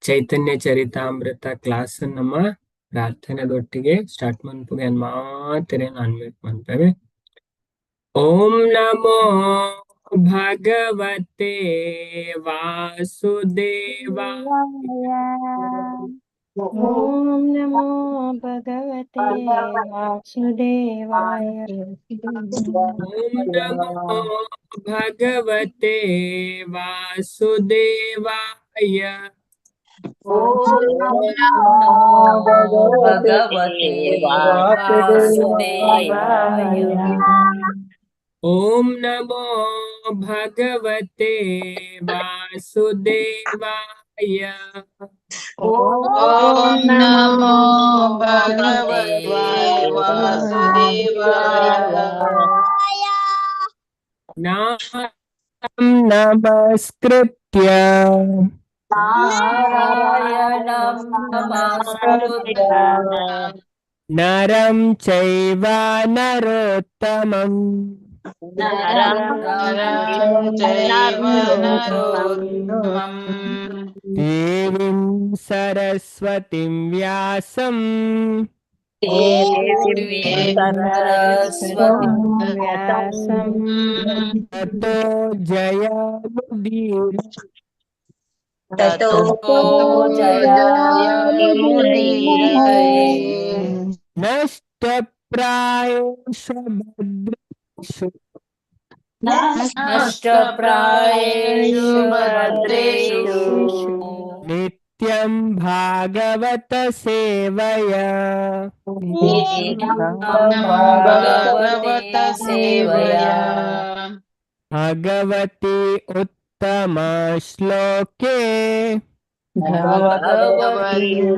ಚೈತನ್ಯ Charitamrita class ನಮ್ಮ ಪ್ರಾರ್ಥನೆದೊಟ್ಟಿಗೆ start ಮನ್ಪುಗೆ ಮಾತ್ರ unmute ಮನ್ಪೇವೆ. Om ನಮೋ ಭಗವತೆ ವಾಸುದೇವಾಯ. ॐ नमो भगवते वासुदेवाय. ಓಂ ನಮೋ ಭಗವತೆ ವಾಸುದೇವಾಯ. ॐ नमो भगवते वासुदेवाय. ಓಂ ನಮೋ ಭಗವತೆ ವಾಸುದೇವಾಯ. ॐ नमो भगवते वासुदेवाय. ನಾರಾಯಣಂ ನಮಸ್ಕೃತ್ಯ. नारायणं नमस्कृत्य. ನರಂ ಚೈವ ನರೋತ್ತಮಂ. नरं चैव नरोत्तमम्. ದೇವಿಂ ಸರಸ್ವತಿಂ ವ್ಯಾಸಂ. देवीं सरस्वतीं व्यासं ತತೋ ಜಯಮುದೀರ. ततो जयमुदीरये. ನಷ್ಟಪ್ರಾಯೇಷು ಭದ್ರೇಷು. नष्टप्रायेषु भद्रेषु. ನಿತ್ಯಂ ಭಾಗವತ ಸೇವಯ. नित्यं भागवत सेवया. ಭಗವತಿ ಉತ್ತಮ ಶ್ಲೋಕೆ. भगवती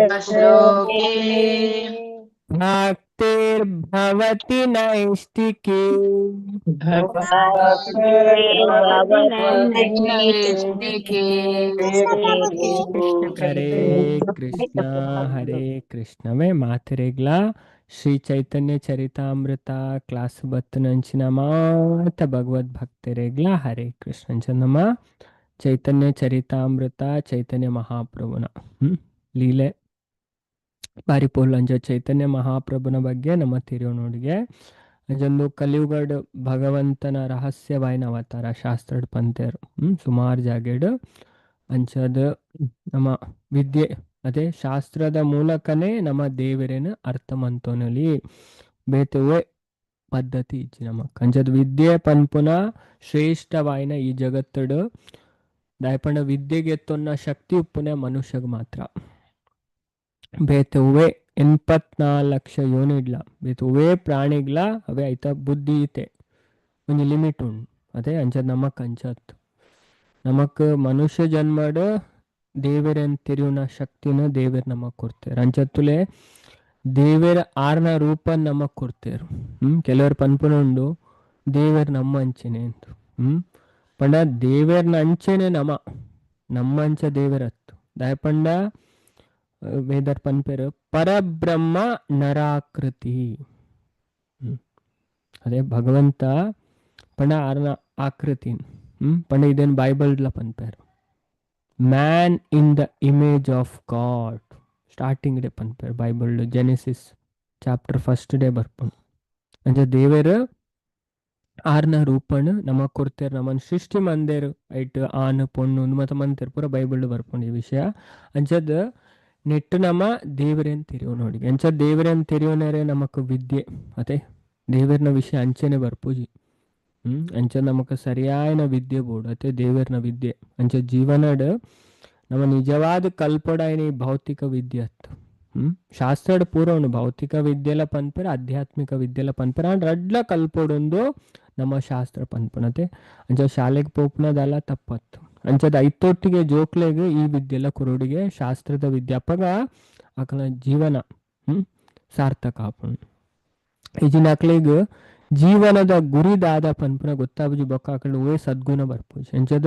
उत्तमश्लोके. ಭಕ್ತಿರ್ಭವತಿ ನೈಷ್ಟಿಕಿ. भक्तिर्भवति नैष्टिके. ಹರೇ ಕೃಷ್ಣ ಹರೇ ಕೃಷ್ಣವೇ ಮಾತೆರೆಗ್ಲ ಶ್ರೀ ಚೈತನ್ಯ ಚರಿತಾಮೃತ ಕ್ಲಾಸ್ ಬತ್ತನಂಚಿನ ಮಾತ ಭಗವದ್ ಭಕ್ತರೆಗ್ಲ ಹರೇ ಕೃಷ್ಣ. ನಮ್ಮ ಚೈತನ್ಯ ಚರಿತಾಮೃತ ಚೈತನ್ಯ ಮಹಾಪ್ರಭುನ ಲೀಲೆ ಬಾರಿ ಪೋಲ್. ಅಂಚ ಚೈತನ್ಯ ಮಹಾಪ್ರಭುನ ಬಗ್ಗೆ ನಮ್ಮ ತಿರಿಯೋನೋಡಿಗೆ ಅಂಜೊಂದು ಕಲಿಯುಗಡ್ ಭಗವಂತನ ರಹಸ್ಯವಾಯಿನ ಅವತಾರ ಶಾಸ್ತ್ರಡ್ ಪಂತೇರು ಸುಮಾರು ಜಾಗೆಡ್. ಅಂಚದ ನಮ್ಮ ವಿದ್ಯೆ ಅದೇ ಶಾಸ್ತ್ರದ ಮೂಲಕನೇ ನಮ್ಮ ದೇವರೇನು ಅರ್ಥ ಮಂತೊನಲಿ, ಬೇತೆವೇ ಪದ್ಧತಿ ಇಜ್ಜಿ ನಮಕ್. ಅಂಚದ ವಿದ್ಯೆ ಪನ್ಪುನ ಶ್ರೇಷ್ಠವಾಯಿನ ಈ ಜಗತ್ತುಡು. ದಾಯಪಂಡ ವಿದ್ಯೆಗೆ ಎತ್ತೊನ್ನ ಶಕ್ತಿ ಉಪ್ಪುನೆ ಮನುಷ್ಯಗ್ ಮಾತ್ರ. ಬೇತೆ ಹೂವೆ 84 ಲಕ್ಷ ಯೋನಿಡ್ಲ ಬೇತೆ ಹೂವೇ ಪ್ರಾಣಿಗ್ಲ ಅವೇ ಐತ ಬುದ್ಧಿ ಇತೆ ಒಂಜಿ ಲಿಮಿಟ್ ಉಂಡು ಅದೇ. ಅಂಚದ ನಮಕ್ ಅಂಚತ್ ನಮಕ್ ಮನುಷ್ಯ ಜನ್ಮಡ್ ದೇವೆರನ್ ತೆರಿಯುನ ಶಕ್ತಿನ ದೇವೆರ್ ನಮಕ್ ಕೊಡ್ತೇರು. ಅಂಚತ್ತುಲೆ ದೇವೆರ್ ಆರ್ನ ರೂಪ ನಮಕ್ ಕೊಡ್ತೇರು. ಕೆಲವರು ಪನ್ಪುನ ಉಂಡು ದೇವೆರ್ ನಮ್ಮ ಅಂಚೆನೆ ಅಂತ. ಪಂಡ ದೇವೆರ್ನ ಅಂಚೆನೆ ನಮ, ನಮ್ಮ ಅಂಚ ದೇವೆರತ್ತು. ದಾಯಪಂಡ ವೇದರ್ ಪನ್ಪೇರು ಪರಬ್ರಹ್ಮ ನರಾಕೃತಿ. ಅದೇ ಭಗವಂತ ಪಂಡ ಆರ್ನ ಆಕೃತಿ. ಪಂಡ ಇದೇನು ಬೈಬಲ್ಡ್ಲ ಪನ್ಪೇರು, "Man in the image of God". Starting day ಪನ್ಪೇರು Bible, Genesis chapter first day ಬರ್ಪುಂಡು. ಅಂಚ ದೇವೆರ್ ಆರ್ನ ರೂಪಣ್ ನಮಕ್ ಕೊಡ್ತೇರ್, ನಮನ್ ಸೃಷ್ಟಿ ಮಂದೇರ್, ಐಟ್ ಆನ್ ಪೊಣ್ಣು ಉಂದು ಮಾತ ಮಂತೆರ್, ಪೂರ ಬೈಬಲ್ ಬರ್ಪುಂಡು ಈ ವಿಷಯ. ಅಂಚದ್ ನೆಟ್ಟು ನಮ ದೇವರೇನ್ ತೆರಿಯೋ ನೋಡಿ. ಅಂಚ ದೇವರೇನ್ ತೆರಿಯೋನರೆ ನಮಕ್ ವಿದ್ಯೆ ಅದೇ ದೇವರ್ನ ವಿಷಯ ಅಂಚೆನೆ ಬರ್ಪುಜಿ. ಅಂಚ ನಮಕ್ ಸರಿಯಾಯನ ವಿದ್ಯೆ ಬೋಡು ಅತೆ ದೇವರ್ನ ವಿದ್ಯೆ. ಅಂಚ ಜೀವನಡ್ ನಮ್ಮ ನಿಜವಾದ ಕಲ್ಪೊಡಾಯಿನ ಈ ಭೌತಿಕ ವಿದ್ಯೆ ಅತ್ತು. ಶಾಸ್ತ್ರಡ್ ಪೂರ ಉಂಡು, ಭೌತಿಕ ವಿದ್ಯೆಲ ಪನ್ಪೆರ್, ಆಧ್ಯಾತ್ಮಿಕ ವಿದ್ಯೆಲ ಪನ್ಪೆರ್. ಆಂಡ ರಡ್ಲ ಕಲ್ಪೊಡುಂದು ನಮ್ಮ ಶಾಸ್ತ್ರ ಪನ್ಪುನತೆ. ಅಂಚ ಶಾಲೆಗ್ ಪೋಪುನದಲ್ಲ ತಪ್ಪತ್ತು. ಅಂಚದ ಐತೊಟ್ಟಿಗೆ ಜೋಕ್ಲೆಗ್ ಈ ವಿದ್ಯೆಲ ಕೊರೊಡಿಗೆ, ಶಾಸ್ತ್ರದ ವಿದ್ಯೆ. ಅಪಗ ಅಕಲ್ನ ಜೀವನ ಸಾರ್ಥಕ ಆಪುಂಡು. ಇಜಿನ ಅಕ್ಲೆಗ್ ಜೀವನದ ಗುರಿ ದಾದ ಪನ್ಪುನ ಗೊತ್ತಾಪುಜಿ, ಬೊಕ್ಕ ಅಕಲ್ನ ಒವ್ವೇ ಸದ್ಗುಣ ಬರ್ಪುಜಿ. ಅಂಚದ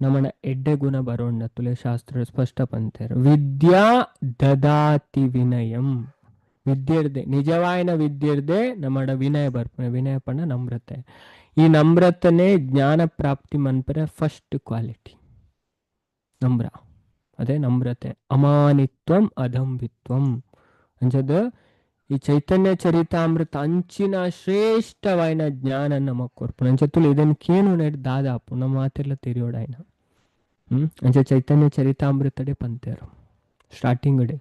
ನಮನ ಎಡ್ಡೆ ಗುಣ ಬರೋಣ ತುಲೆ ಶಾಸ್ತ್ರ ಸ್ಪಷ್ಟ ಪಂತೇರು, ವಿದ್ಯಾ ದದಾತಿ ವಿನಯಂ. ವಿದ್ಯೆರ್ದೆ, ನಿಜವಾಯಿನ ವಿದ್ಯೆರ್ದೆ ನಮ್ಮಡ ವಿನಯ ಬರ್ಪುನ. ವಿನಯ ಪಂಡ ನಮ್ರತೆ. ಈ ನಮ್ರತನೆ ಜ್ಞಾನ ಪ್ರಾಪ್ತಿ ಮನ್ಪರೆ ಫಸ್ಟ್ ಕ್ವಾಲಿಟಿ. ನಮ್ರ. ಅದೇ ನಮ್ರತೆ, ಅಮಾನಿತ್ವಂ ಅದಂಬಿತ್ವಂ ಅಂಚದ ಈ ಚೈತನ್ಯ ಚರಿತಾಮೃತ ಅಂಚಿನ ಶ್ರೇಷ್ಠವಾಯಿನ ಜ್ಞಾನ ನಮಕ್ ಕೊರ್ಪುಂಡು. ಅಂಚ ತುಲು ಇದನ್ ಕೇನು ನೆಡ್ ದಾದಾಪು ನಮ್ಮ ಮಾತೆರ್ಲ ತೆರಿಯೋಡಾಯ್ನ. ಅಂಚ ಚೈತನ್ಯ ಚರಿತಾಮೃತಡೆ ಪಂತೇರು ಸ್ಟಾರ್ಟಿಂಗ್ ಡೆ.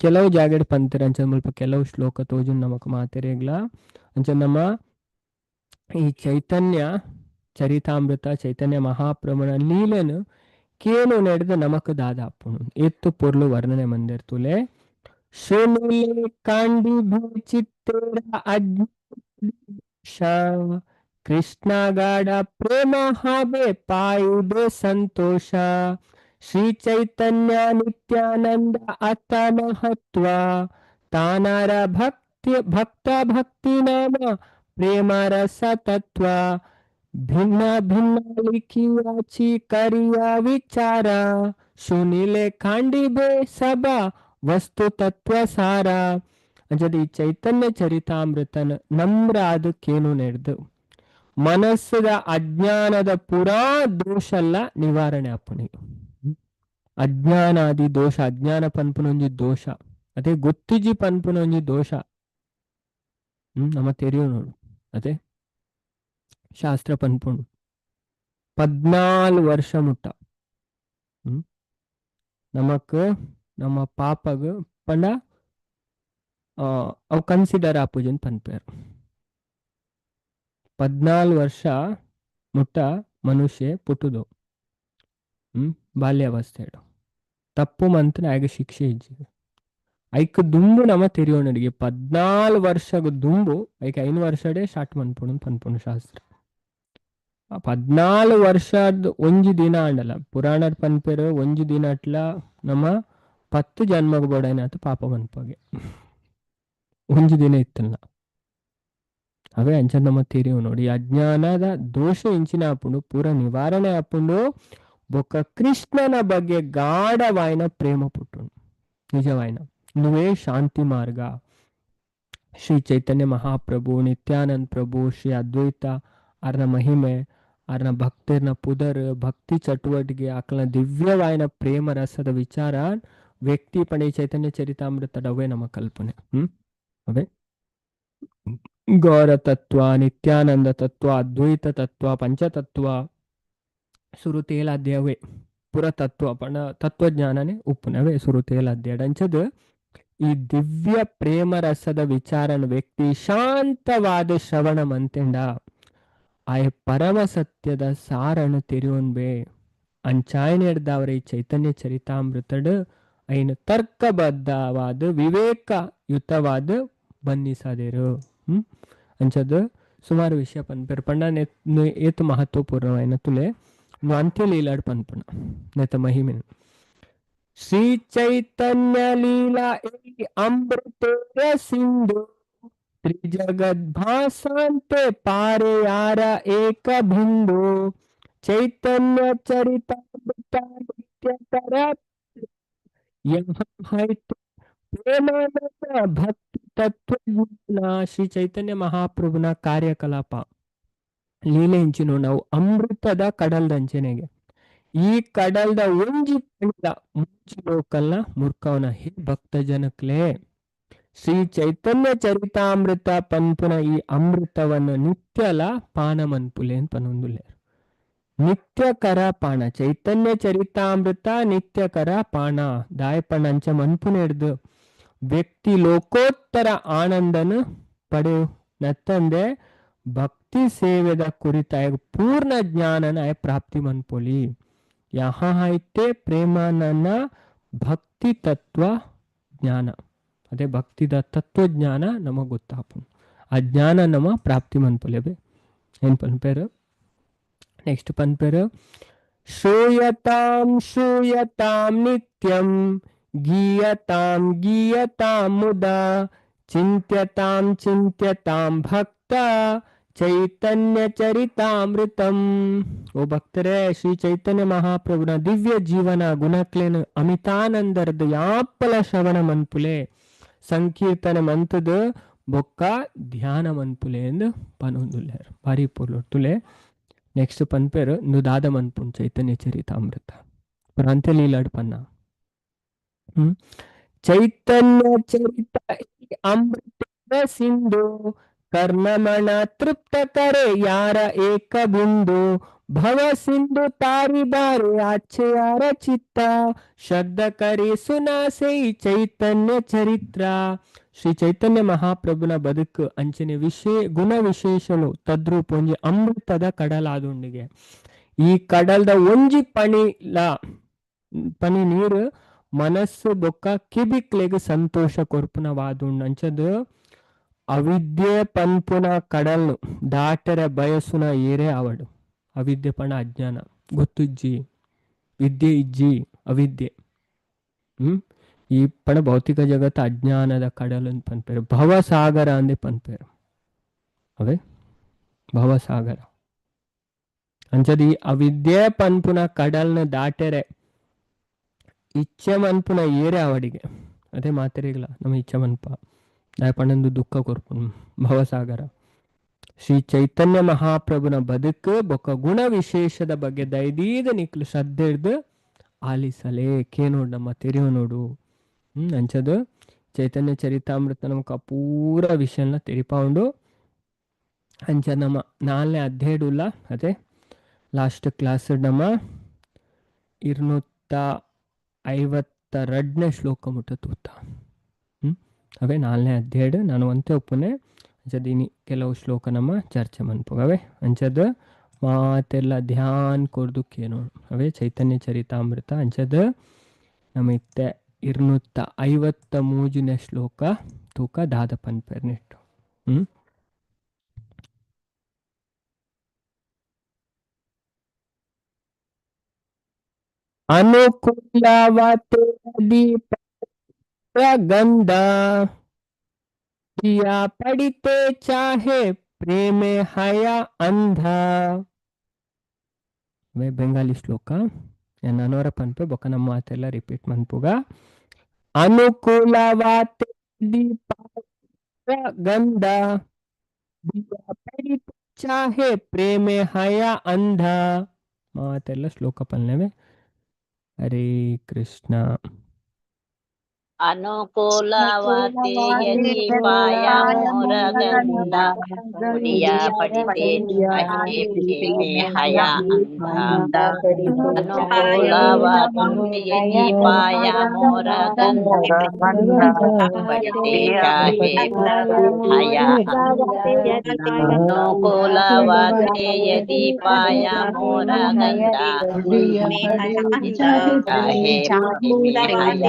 ಕೆಲವು ಜಾಗಡ್ ಪಂತೇರು. ಅಂಚ ಮುಲ್ಪ ಕೆಲವು ಶ್ಲೋಕ ತೋಜುನ್ ನಮಕ್ ಮಾತೆರೆಗ್ಲ. ಅಂಚ ನಮ್ಮ ಈ ಚೈತನ್ಯ ಚರಿತಾಮೃತ ಚೈತನ್ಯ ಮಹಾಪ್ರಭುನ ಲೀಲೆನು ಕೇನು ನೆಡ್ದು ನಮಕ್ ದಾದಾಪುಂಡು ಏತ್ತು ಪೊರ್ಲು ವರ್ಣನೆ ಮಂದಿರ್ ತುಲೆ. ಶುನಿಲೆ ಕಾಂಡಿ ಚಿತ್ತೇರ ಅಜ್ಞ ಕೃಷ್ಣ ಗಾಢ ಪ್ರೇಮ ಹಾಬೆ ಪಾಯಿಬೆ ಸಂತೋಷ ಶ್ರೀ ಚೈತನ್ಯ ನಿತ್ಯಾನಂದ ಅತ ಮಹತ್ವ ತಾನಾರ ಭಕ್ತಿ ಭಕ್ತ ಭಕ್ತಿ ನಾಮ ಪ್ರೇಮ ರಸ ತತ್ವ ಭಿನ್ನ ಭಿನ್ನ ಲಿಖಿಯಾಚಿ ಕರಿಯ ವಿಚಾರ ಸುನಿಲೆ ಖಾಂಡಿಬೆ ಸಭಾ ವಸ್ತು ತತ್ವ ಸಾರ. ಅಂಚದ ಈ ಚೈತನ್ಯ ಚರಿತಾಮೃತನ ನಮ್ರಾದ ಕೇನು ನೆಡ್ದು ಮನಸ್ಸದ ಅಜ್ಞಾನದ ಪೂರಾ ದೋಷಲ್ಲ ನಿವಾರಣೆ ಅಪ್ಪಣಿ. ಅಜ್ಞಾನಾದಿ ದೋಷ, ಅಜ್ಞಾನ ಪನ್ಪುನೊಂಜಿ ದೋಷ, ಅದೇ ಗೊತ್ತಿಜಿ ಪನ್ಪುನೊಂಜಿ ದೋಷ. ನಮ್ಮ ತೆರಿಯೋ ನೋಡು. ಅದೇ ಶಾಸ್ತ್ರ ಪನ್ಪುಂಡು 14 ವರ್ಷ ಮುಟ್ಟ ನಮಕ್ ನಮ್ಮ ಪಾಪಗ್ ಪಂಡ ಅವು ಕನ್ಸಿಡರ್ ಆಪುಜನ್ ಪನ್ಪೇರು. 14 ವರ್ಷ ಮುಟ್ಟ ಮನುಷ್ಯ ಪುಟ್ಟುದು ಬಾಲ್ಯಾವಸ್ಥೆ ತಪ್ಪು ಮಂತನ ಆಗ ಶಿಕ್ಷೆ ಇಜ್ಜಿ. ಐಕ್ ದುಂಬು ನಮ ತೆರಿಯೋನಡಿಗೆ 14 ವರ್ಷಗ್ ದುಂಬು ಐಕ್ 5 ವರ್ಷಡೇ ಸ್ಟಾರ್ಟ್ ಮನ್ಪುಂಡು ಪನ್ಪುಂಡು ಶಾಸ್ತ್ರ. 14 ವರ್ಷದ ಒಂಜಿ ದಿನ ಆಂಡಲ ಪುರಾಣದ ಪನ್ಪೇರು ಒಂಜಿ ದಿನ ಅಟ್ಲ ನಮ್ಮ 10 ಜನ್ಮಗ್ ಬೋಡೈನಾತು ಪಾಪ ಮನ್ಪಗೆ ಒಂಜಿ ದಿನ ಇತ್ತಲ್ಲ. ಅವೇ ಅಂಚ ನಮ್ಮ ತೆರಿಯು ನೋಡಿ ಅಜ್ಞಾನದ ದೋಷ ಇಂಚಿನ ಆಪುಂಡು ಪೂರ ನಿವಾರಣೆ ಆಪುಂಡು. ಬೊಕ್ಕ ಕೃಷ್ಣನ ಬಗ್ಗೆ ಗಾಢವಾಯಿನ ಪ್ರೇಮ ಪುಟ್ಟುಂಡು ನಿಜವಾಯಿನ ನುವೇ ಶಾಂತಿ ಮಾರ್ಗ. ಶ್ರೀ ಚೈತನ್ಯ ಮಹಾಪ್ರಭು, ನಿತ್ಯಾನಂದ ಪ್ರಭು, ಶ್ರೀ ಅದ್ವೈತ ಅರ್ನ ಮಹಿಮೆ, ಅರ್ನ ಭಕ್ತರ್ನ ಪುದರ್, ಭಕ್ತಿ ಚಟುವಟಿಕೆ, ಆಕಲ್ನ ದಿವ್ಯವಾಯಿನ ಪ್ರೇಮ ರಸದ ವಿಚಾರ ವ್ಯಕ್ತಿ ಪಣೆ ಚೈತನ್ಯ ಚರಿತಾಮೃತಡವೇ ನಮ್ಮ ಕಲ್ಪನೆ. ಅವೇ ಗೌರ ತತ್ವ, ನಿತ್ಯಾನಂದ ತತ್ವ, ಅದ್ವೈತ ತತ್ವ, ಪಂಚತತ್ವ, ಸುರುತೇಲಾಧ್ಯವೇ ಪುರ ತತ್ವ ಪಣ ತತ್ವಜ್ಞಾನನೇ ಉಪ್ಪುನವೇ ಸುರುತೇಲಾಧ್ಯ ಅಂಚದ ಈ ದಿವ್ಯ ಪ್ರೇಮ ರಸದ ವಿಚಾರನ ವ್ಯಕ್ತಿ ಶಾಂತವಾದ ಶ್ರವಣ ಮಂತೆಂಡ ಆಯ ಪರಮ ಸತ್ಯದ ಸಾರಣ ತೆರಿಯೋನ್ಬೆ ಅಂಚಾಯನೆಡ್ದವರ ಈ ಚೈತನ್ಯ ಚರಿತಾಮೃತಡ್ ಐನ ತರ್ಕಬದ್ಧವಾದ ವಿವೇಕಯುತವಾದ ಬನ್ನಿಸದೇರು. ಅಂಚದ ಸುಮಾರು ವಿಷಯ ಪನ್ಪೆರ್ ಪಂಡ ಏತು ಮಹತ್ವಪೂರ್ಣವಾಯಿನ ತುಲೆ ಅಂತ್ಯ ಲೀಲಾಡ್ ಪನ್ಪುಣ ನೆತ ಮಹಿಮೆ. ಶ್ರೀ ಚೈತನ್ಯ ಲೀಲಾ ಅಮೃತೇರ ಸಿಂಧು ತ್ರಿಜಗದ್ ಭಾಸಾಂತೆ ಪಾರೆ ಯಾರ ಏಕ ಬಿಂದು ಚೈತನ್ಯ ಚರಿತಾಮೃತ ನಿತ್ಯತರ ಪ್ರೇಮಾನಂದ ಭಕ್ತಿ ತತ್ವಜ್ಞಾನ. ಶ್ರೀ ಚೈತನ್ಯ ಮಹಾಪ್ರಭುನ ಕಾರ್ಯಕಲಾಪ ಲೀಲೆ ಇಂಚಿನ ನಾವು ಅಮೃತದ ಕಡಲ್ದಂಚೆನೆಗೆ ಈ ಕಡಲ್ದ ಒಂಜಿ ಪಂಡ ಮುಂಚಿ ಲೋಕಲ್ನ ಮುರ್ಕವನ. ಹೇ ಭಕ್ತ ಜನಕ್ಲೇ, ಶ್ರೀ ಚೈತನ್ಯ ಚರಿತಾಮೃತ ಪನ್ಪುನ ಈ ಅಮೃತವನ್ನು ನಿತ್ಯಲ ಪಾನ ಮನ್ಪುಲೆ ಅಂತ ಪನೊಂದುಲ್ಲೇರು. ನಿತ್ಯಕರ ಪಾಣ ಚೈತನ್ಯ ಚರಿತಾಮೃತ ನಿತ್ಯಕರ ಪಾಣ ದಾಯಪಣ್ಣ ಅಂಚ ಮನ್ಪುನೆಡ್ದು ವ್ಯಕ್ತಿ ಲೋಕೋತ್ತರ ಆನಂದನ ಪಡೆಯು ನತ್ತಂದೆ ಭಕ್ತಿ ಸೇವೆದ ಕುರಿತಾಯ ಪೂರ್ಣ ಜ್ಞಾನನ ಪ್ರಾಪ್ತಿ ಮನ್ಪೊಲಿ. ಯಹ ಐತೆ ಪ್ರೇಮಾನನ ಭಕ್ತಿ ತತ್ವ ಜ್ಞಾನ. ಅದೇ ಭಕ್ತಿದ ತತ್ವಜ್ಞಾನ ನಮಗೆ ಗೊತ್ತಾಪುಂಡು. ಆ ಜ್ಞಾನ ನಮ್ಮ ಪ್ರಾಪ್ತಿ ಮನ್ಪೊಲಿ. ಅಬೆ ಏನ್ ಪನ್ಪೇರು ನೆಕ್ಸ್ಟ್ ಪನ್ಪೇರು ಶ್ರೂಯತಾಂ ಶ್ರೂಯತಾಂ ನಿತ್ಯಂ ಗೀಯತಾಂ ಗೀಯತಾಂ ಮುದಾ ಚಿಂತ್ಯತಾಂ ಚಿಂತ್ಯತಾಂ ಭಕ್ತ ಚೈತನ್ಯ ಚರಿತಾಮೃತಂ. ಓ ಭಕ್ತರೇ, ಶ್ರೀ ಚೈತನ್ಯ ಮಹಾಪ್ರಭುನ ದಿವ್ಯ ಜೀವನ ಗುಣಕ್ಲೇನು ಅಮಿತಾನಂದರದ ಯಾಪಲ ಶ್ರವಣ ಮನ್ಪುಲೆ ಸಂಕೀರ್ತನೆ ಮಂತದ ಬೊಕ್ಕ ಧ್ಯಾನ ಮನ್ಪುಲೆ ಎಂದು ಪನೊಂದುಲ್ಲೇರು. ಭಾರಿ ಪೊರ್ಲು ತುಲೆ. ನೆಕ್ಸ್ಟ್ ಪನ್ಪೇರು ನುದಾದ ಮನ್ಪುಣ್ ಚೈತನ್ಯ ಚರಿತಾಮೃತ. ಪ್ರಾಂತ್ಯ ಪನ್ನ. ಹ್ಮ್ ಚೈತನ್ಯ ಚರಿತ ಅಮೃತ ಸಿಂಧು ಕರ್ಣಮಣ ತೃಪ್ತ ಕರೆ ಯಾರ ಏಕ ಬಿಂದು ಭವ ಸಿಂಧು ತಾರಿ ಬಾರೆ ಆಚೆಯಾರ ಚಿತ್ತ ಶ್ರದ್ಧ ಕರಿ ಸುನಾಸೈ ಚೈತನ್ಯ ಚರಿತ್ರ. ಶ್ರೀ ಚೈತನ್ಯ ಮಹಾಪ್ರಭುನ ಬದುಕು ಅಂಚನೆ ಗುಣ ವಿಶೇಷಲು ತದ್ರೂಪ ಒಂಜಿ ಅಮೃತದ ಕಡಲಾದುಂಡಿಗೆ. ಈ ಕಡಲ್ದ ಒಂಜಿ ಪಣಿಲ ಪನಿ ನೀರು ಮನಸ್ಸು ಬೊಕ್ಕ ಕಿಬಿಕ್ಲೆಗ್ ಸಂತೋಷ ಕೊರ್ಪುನ ವಾದುಂಡು. ಅಂಚದ ಅವಿದ್ಯೆ ಪನ್ಪುನ ಕಡಲ್ನು ದಾಟರೆ ಬಯಸುನ ಏರೇ ಆವಡು. ಅವಿದ್ಯೆ ಪಣ ಅಜ್ಞಾನ, ಗೊತ್ತುಜ್ಜಿ, ವಿದ್ಯೆ ಇಜ್ಜಿ, ಅವಿದ್ಯೆ. ಈ ಪಣ ಭೌತಿಕ ಜಗತ್ತು ಅಜ್ಞಾನದ ಕಡಲು ಅಂತ ಪನ್ಪೇರು, ಭವಸಾಗರ ಅಂದೇ ಪನ್ಪೇರು. ಅವೇ ಭವಸಾಗರ ಅಂಚದ ಈ ಅವಿದ್ಯೆ ಪನ್ಪುನ ಕಡಲ್ನ ದಾಟರೆ ಇಚ್ಛೆ ಮನ್ಪುನ ಏರೇ ಅವಡಿಗೆ. ಅದೇ ಮಾತೆರೆಗ್ಲ ನಮ್ಮ ಇಚ್ಛೆ ಮನ್ಪ ದಾಯ ಪಣಂದು ದುಃಖ ಕೊರ್ಪುನು ಭವಸಾಗರ. ಶ್ರೀ ಚೈತನ್ಯ ಮಹಾಪ್ರಭುನ ಬದುಕು ಬೊಕ್ಕ ಗುಣ ವಿಶೇಷದ ಬಗ್ಗೆ ದಯದೀದ ನಿಕ್ಲು ಶ್ರದ್ಧೆ ಹಿಡ್ದು ಆಲಿಸಲೇ ಕೇನೋಡು ನಮ್ಮ ತೆರೆಯೋ ನೋಡು. ಅಂಚದು ಚೈತನ್ಯ ಚರಿತಾಮೃತ ನಮಕ ಪೂರ ವಿಷಯನ ತೆರಿಪಾವುಂಡು. ಅಂಚ ನಮ್ಮ ನಾಲ್ನೇ ಅಧ್ಯಾಯ ಅದೇ ಲಾಸ್ಟ್ ಕ್ಲಾಸ್ ನಮ್ಮ 252ನೇ ಶ್ಲೋಕ ಮುಟ್ಟ ತೂತ. ಅವೇ ನಾಲ್ನೇ ಅಧ್ಯಾಯ ನಾನು ಒಂತೆ ಒಪ್ಪುನೆ. ಅಂಚದ ಇನಿ ಕೆಲವು ಶ್ಲೋಕ ನಮ್ಮ ಚರ್ಚೆ ಮನ್ಪುಗವೆ. ಅಂಚದ ಮಾತೆಲ್ಲ ಧ್ಯಾನ್ ಕೊರ್ದು ಕೇನೋಡು ಅವೇ ಚೈತನ್ಯ ಚರಿತಾಮೃತ. ಅಂಚದ ನಮ್ಮ ಇತ್ತೆ 253ನೇ ಶ್ಲೋಕ ತೂಕ ದಾದ ಪನ್ಪೆರ್ನೆಟ್ಟು. ಅನುಕೂಲವತೆ ದೀಪ ಗಂಧ दिया पड़ते चाहे प्रेम हया ಅಂಧ. ವೇ ಬೆಂಗಾಲಿ ಶ್ಲೋಕ ನನೋರ ಪನ್ಪೆ ಬೊಕ ನಮ್ಮ ಮಾತೆಲ್ಲ ರಿಪೀಟ್ ಮನ್ಪುಗ. ಅನುಕೂಲವಾತೆ ದೀಪ ಗಂಧ ದಿಯಾ ಪಡಿತೆ ಚಾಹೆ ಪ್ರೇಮ ಹಯ ಅಂಧ. ಮಾತೆಲ್ಲ ಶ್ಲೋಕ ಪನ್ಲೆವೆ. ಹರೇ ಕೃಷ್ಣ. ಅನುಕೂಲವಾತೆ ಯದಿ ಪಾಯ ಮೋರ ಗಂಧ ಉಡಿಯ ಪಡಿತೆ ಚಾಹೆ ಪ್ರೇಮೆ ಹಯ ಅಂಧ. ಅನುಕೂಲವಾತೆ ಯದಿ ಪಾಯ ಮೋರ ಗಂಧ ಪಡಿತೆ ಚಾಹೆ ಹಯ ಅನುಕೂಲವಾತೆ ಯದಿ ಪಾಯ ಮೋರ ಗಂಧ ಚಾಹೆ ಪ್ರೇಮೆ ಹಯ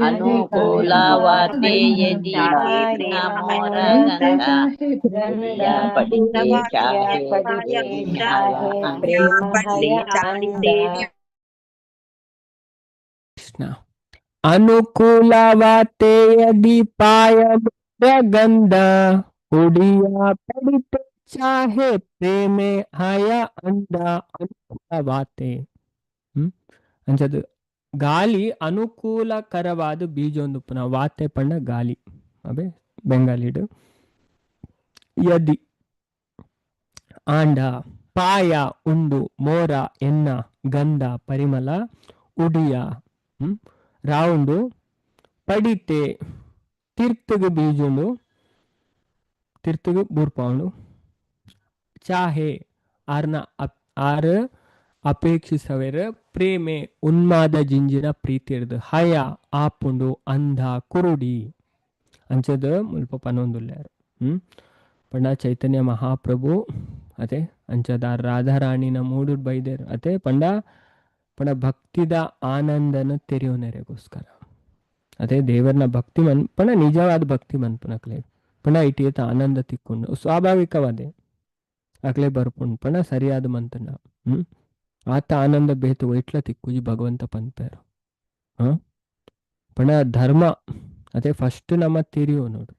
ಅನುಕೂಲವಾತೆ ಯದಿ ಮೋರ ಗಂಧ ಪಡಿತೆ ಚಾಹೆ ಕೃಷ್ಣ. ಅನುಕೂಲವಾತೆ ಯದಿ ಪಾಯ ಗಂಧ ಉಡಿಯ ಪಡಿತೆ ಚಾಹೆ ಪ್ರೇಮೆ ಹಯ ಅಂಧ. ಅನುಕೂಲವಾತೆ ಅಂಚದು ಗಾಲಿ ಅನುಕೂಲಕರವಾದ ಬೀಜೊಂದು ಪುನಃ ವಾತೆ ಪಂಡ ಗಾಲಿ ಅಬೆ ಬೆಂಗಾಲಿಡು. ಯದಿ ಆಂಡ ಪಾಯ ಉಂಡು ಮೋರ ಎನ್ನ ಗಂಧ ಪರಿಮಳ ಉಡಿಯ ರಾವುಂಡು ಪಡಿತೆ ತಿರ್ತುಗು ಬೀಜುಂಡು ತಿರ್ತುಗು ಬೂರ್ಪಾವುಂಡು ಚಾಹೆ ಆರ್ನ ಆರು ಅಪೇಕ್ಷಿಸವೆರ್ ಪ್ರೇಮೆ ಉನ್ಮಾದ ಜಿಂಜಿನ ಪ್ರೀತಿ ಇರ್ದು ಹಯ ಆಪುಂಡು ಅಂಧ ಕುರುಡಿ ಅಂಚದ ಮುಲ್ಪ ಪನೊಂದುಲ್ಲಾರು. ಪಂಡ ಚೈತನ್ಯ ಮಹಾಪ್ರಭು ಅದೇ ಅಂಚದ ರಾಧಾರಾಣಿನ ಮೂಡು ಬೈದೇರು ಅದೇ ಪಂಡ ಪಂಡ ಭಕ್ತಿದ ಆನಂದನ ತೆರೆಯೋನೆರೆಗೋಸ್ಕರ ಅದೇ ದೇವರನ ಭಕ್ತಿ ಮನ್ ಪಂಡ ನಿಜವಾದ ಭಕ್ತಿ ಮನ್ಪುನಕ್ಲೆ ಪಂಡ ಇಟಿಯತ ಆನಂದ ತಿಕ್ಕೊಂಡು ಸ್ವಾಭಾವಿಕವಾದೆ ಅಕ್ಲೆ ಬರ್ಪುಂಡು ಪಂಡ ಸರಿಯಾದ ಮಂತನ. ಆತ ಆನಂದ ಬೇತು ವೈಟ್ಲ ತಿಕ್ಕುಜಿ ಭಗವಂತ ಪನ್ಪೇರು. ಪಂಡ ಧರ್ಮ ಅದೇ ಫಸ್ಟ್ ನಮ್ಮ ತಿರಿಯೋ ನೋಡು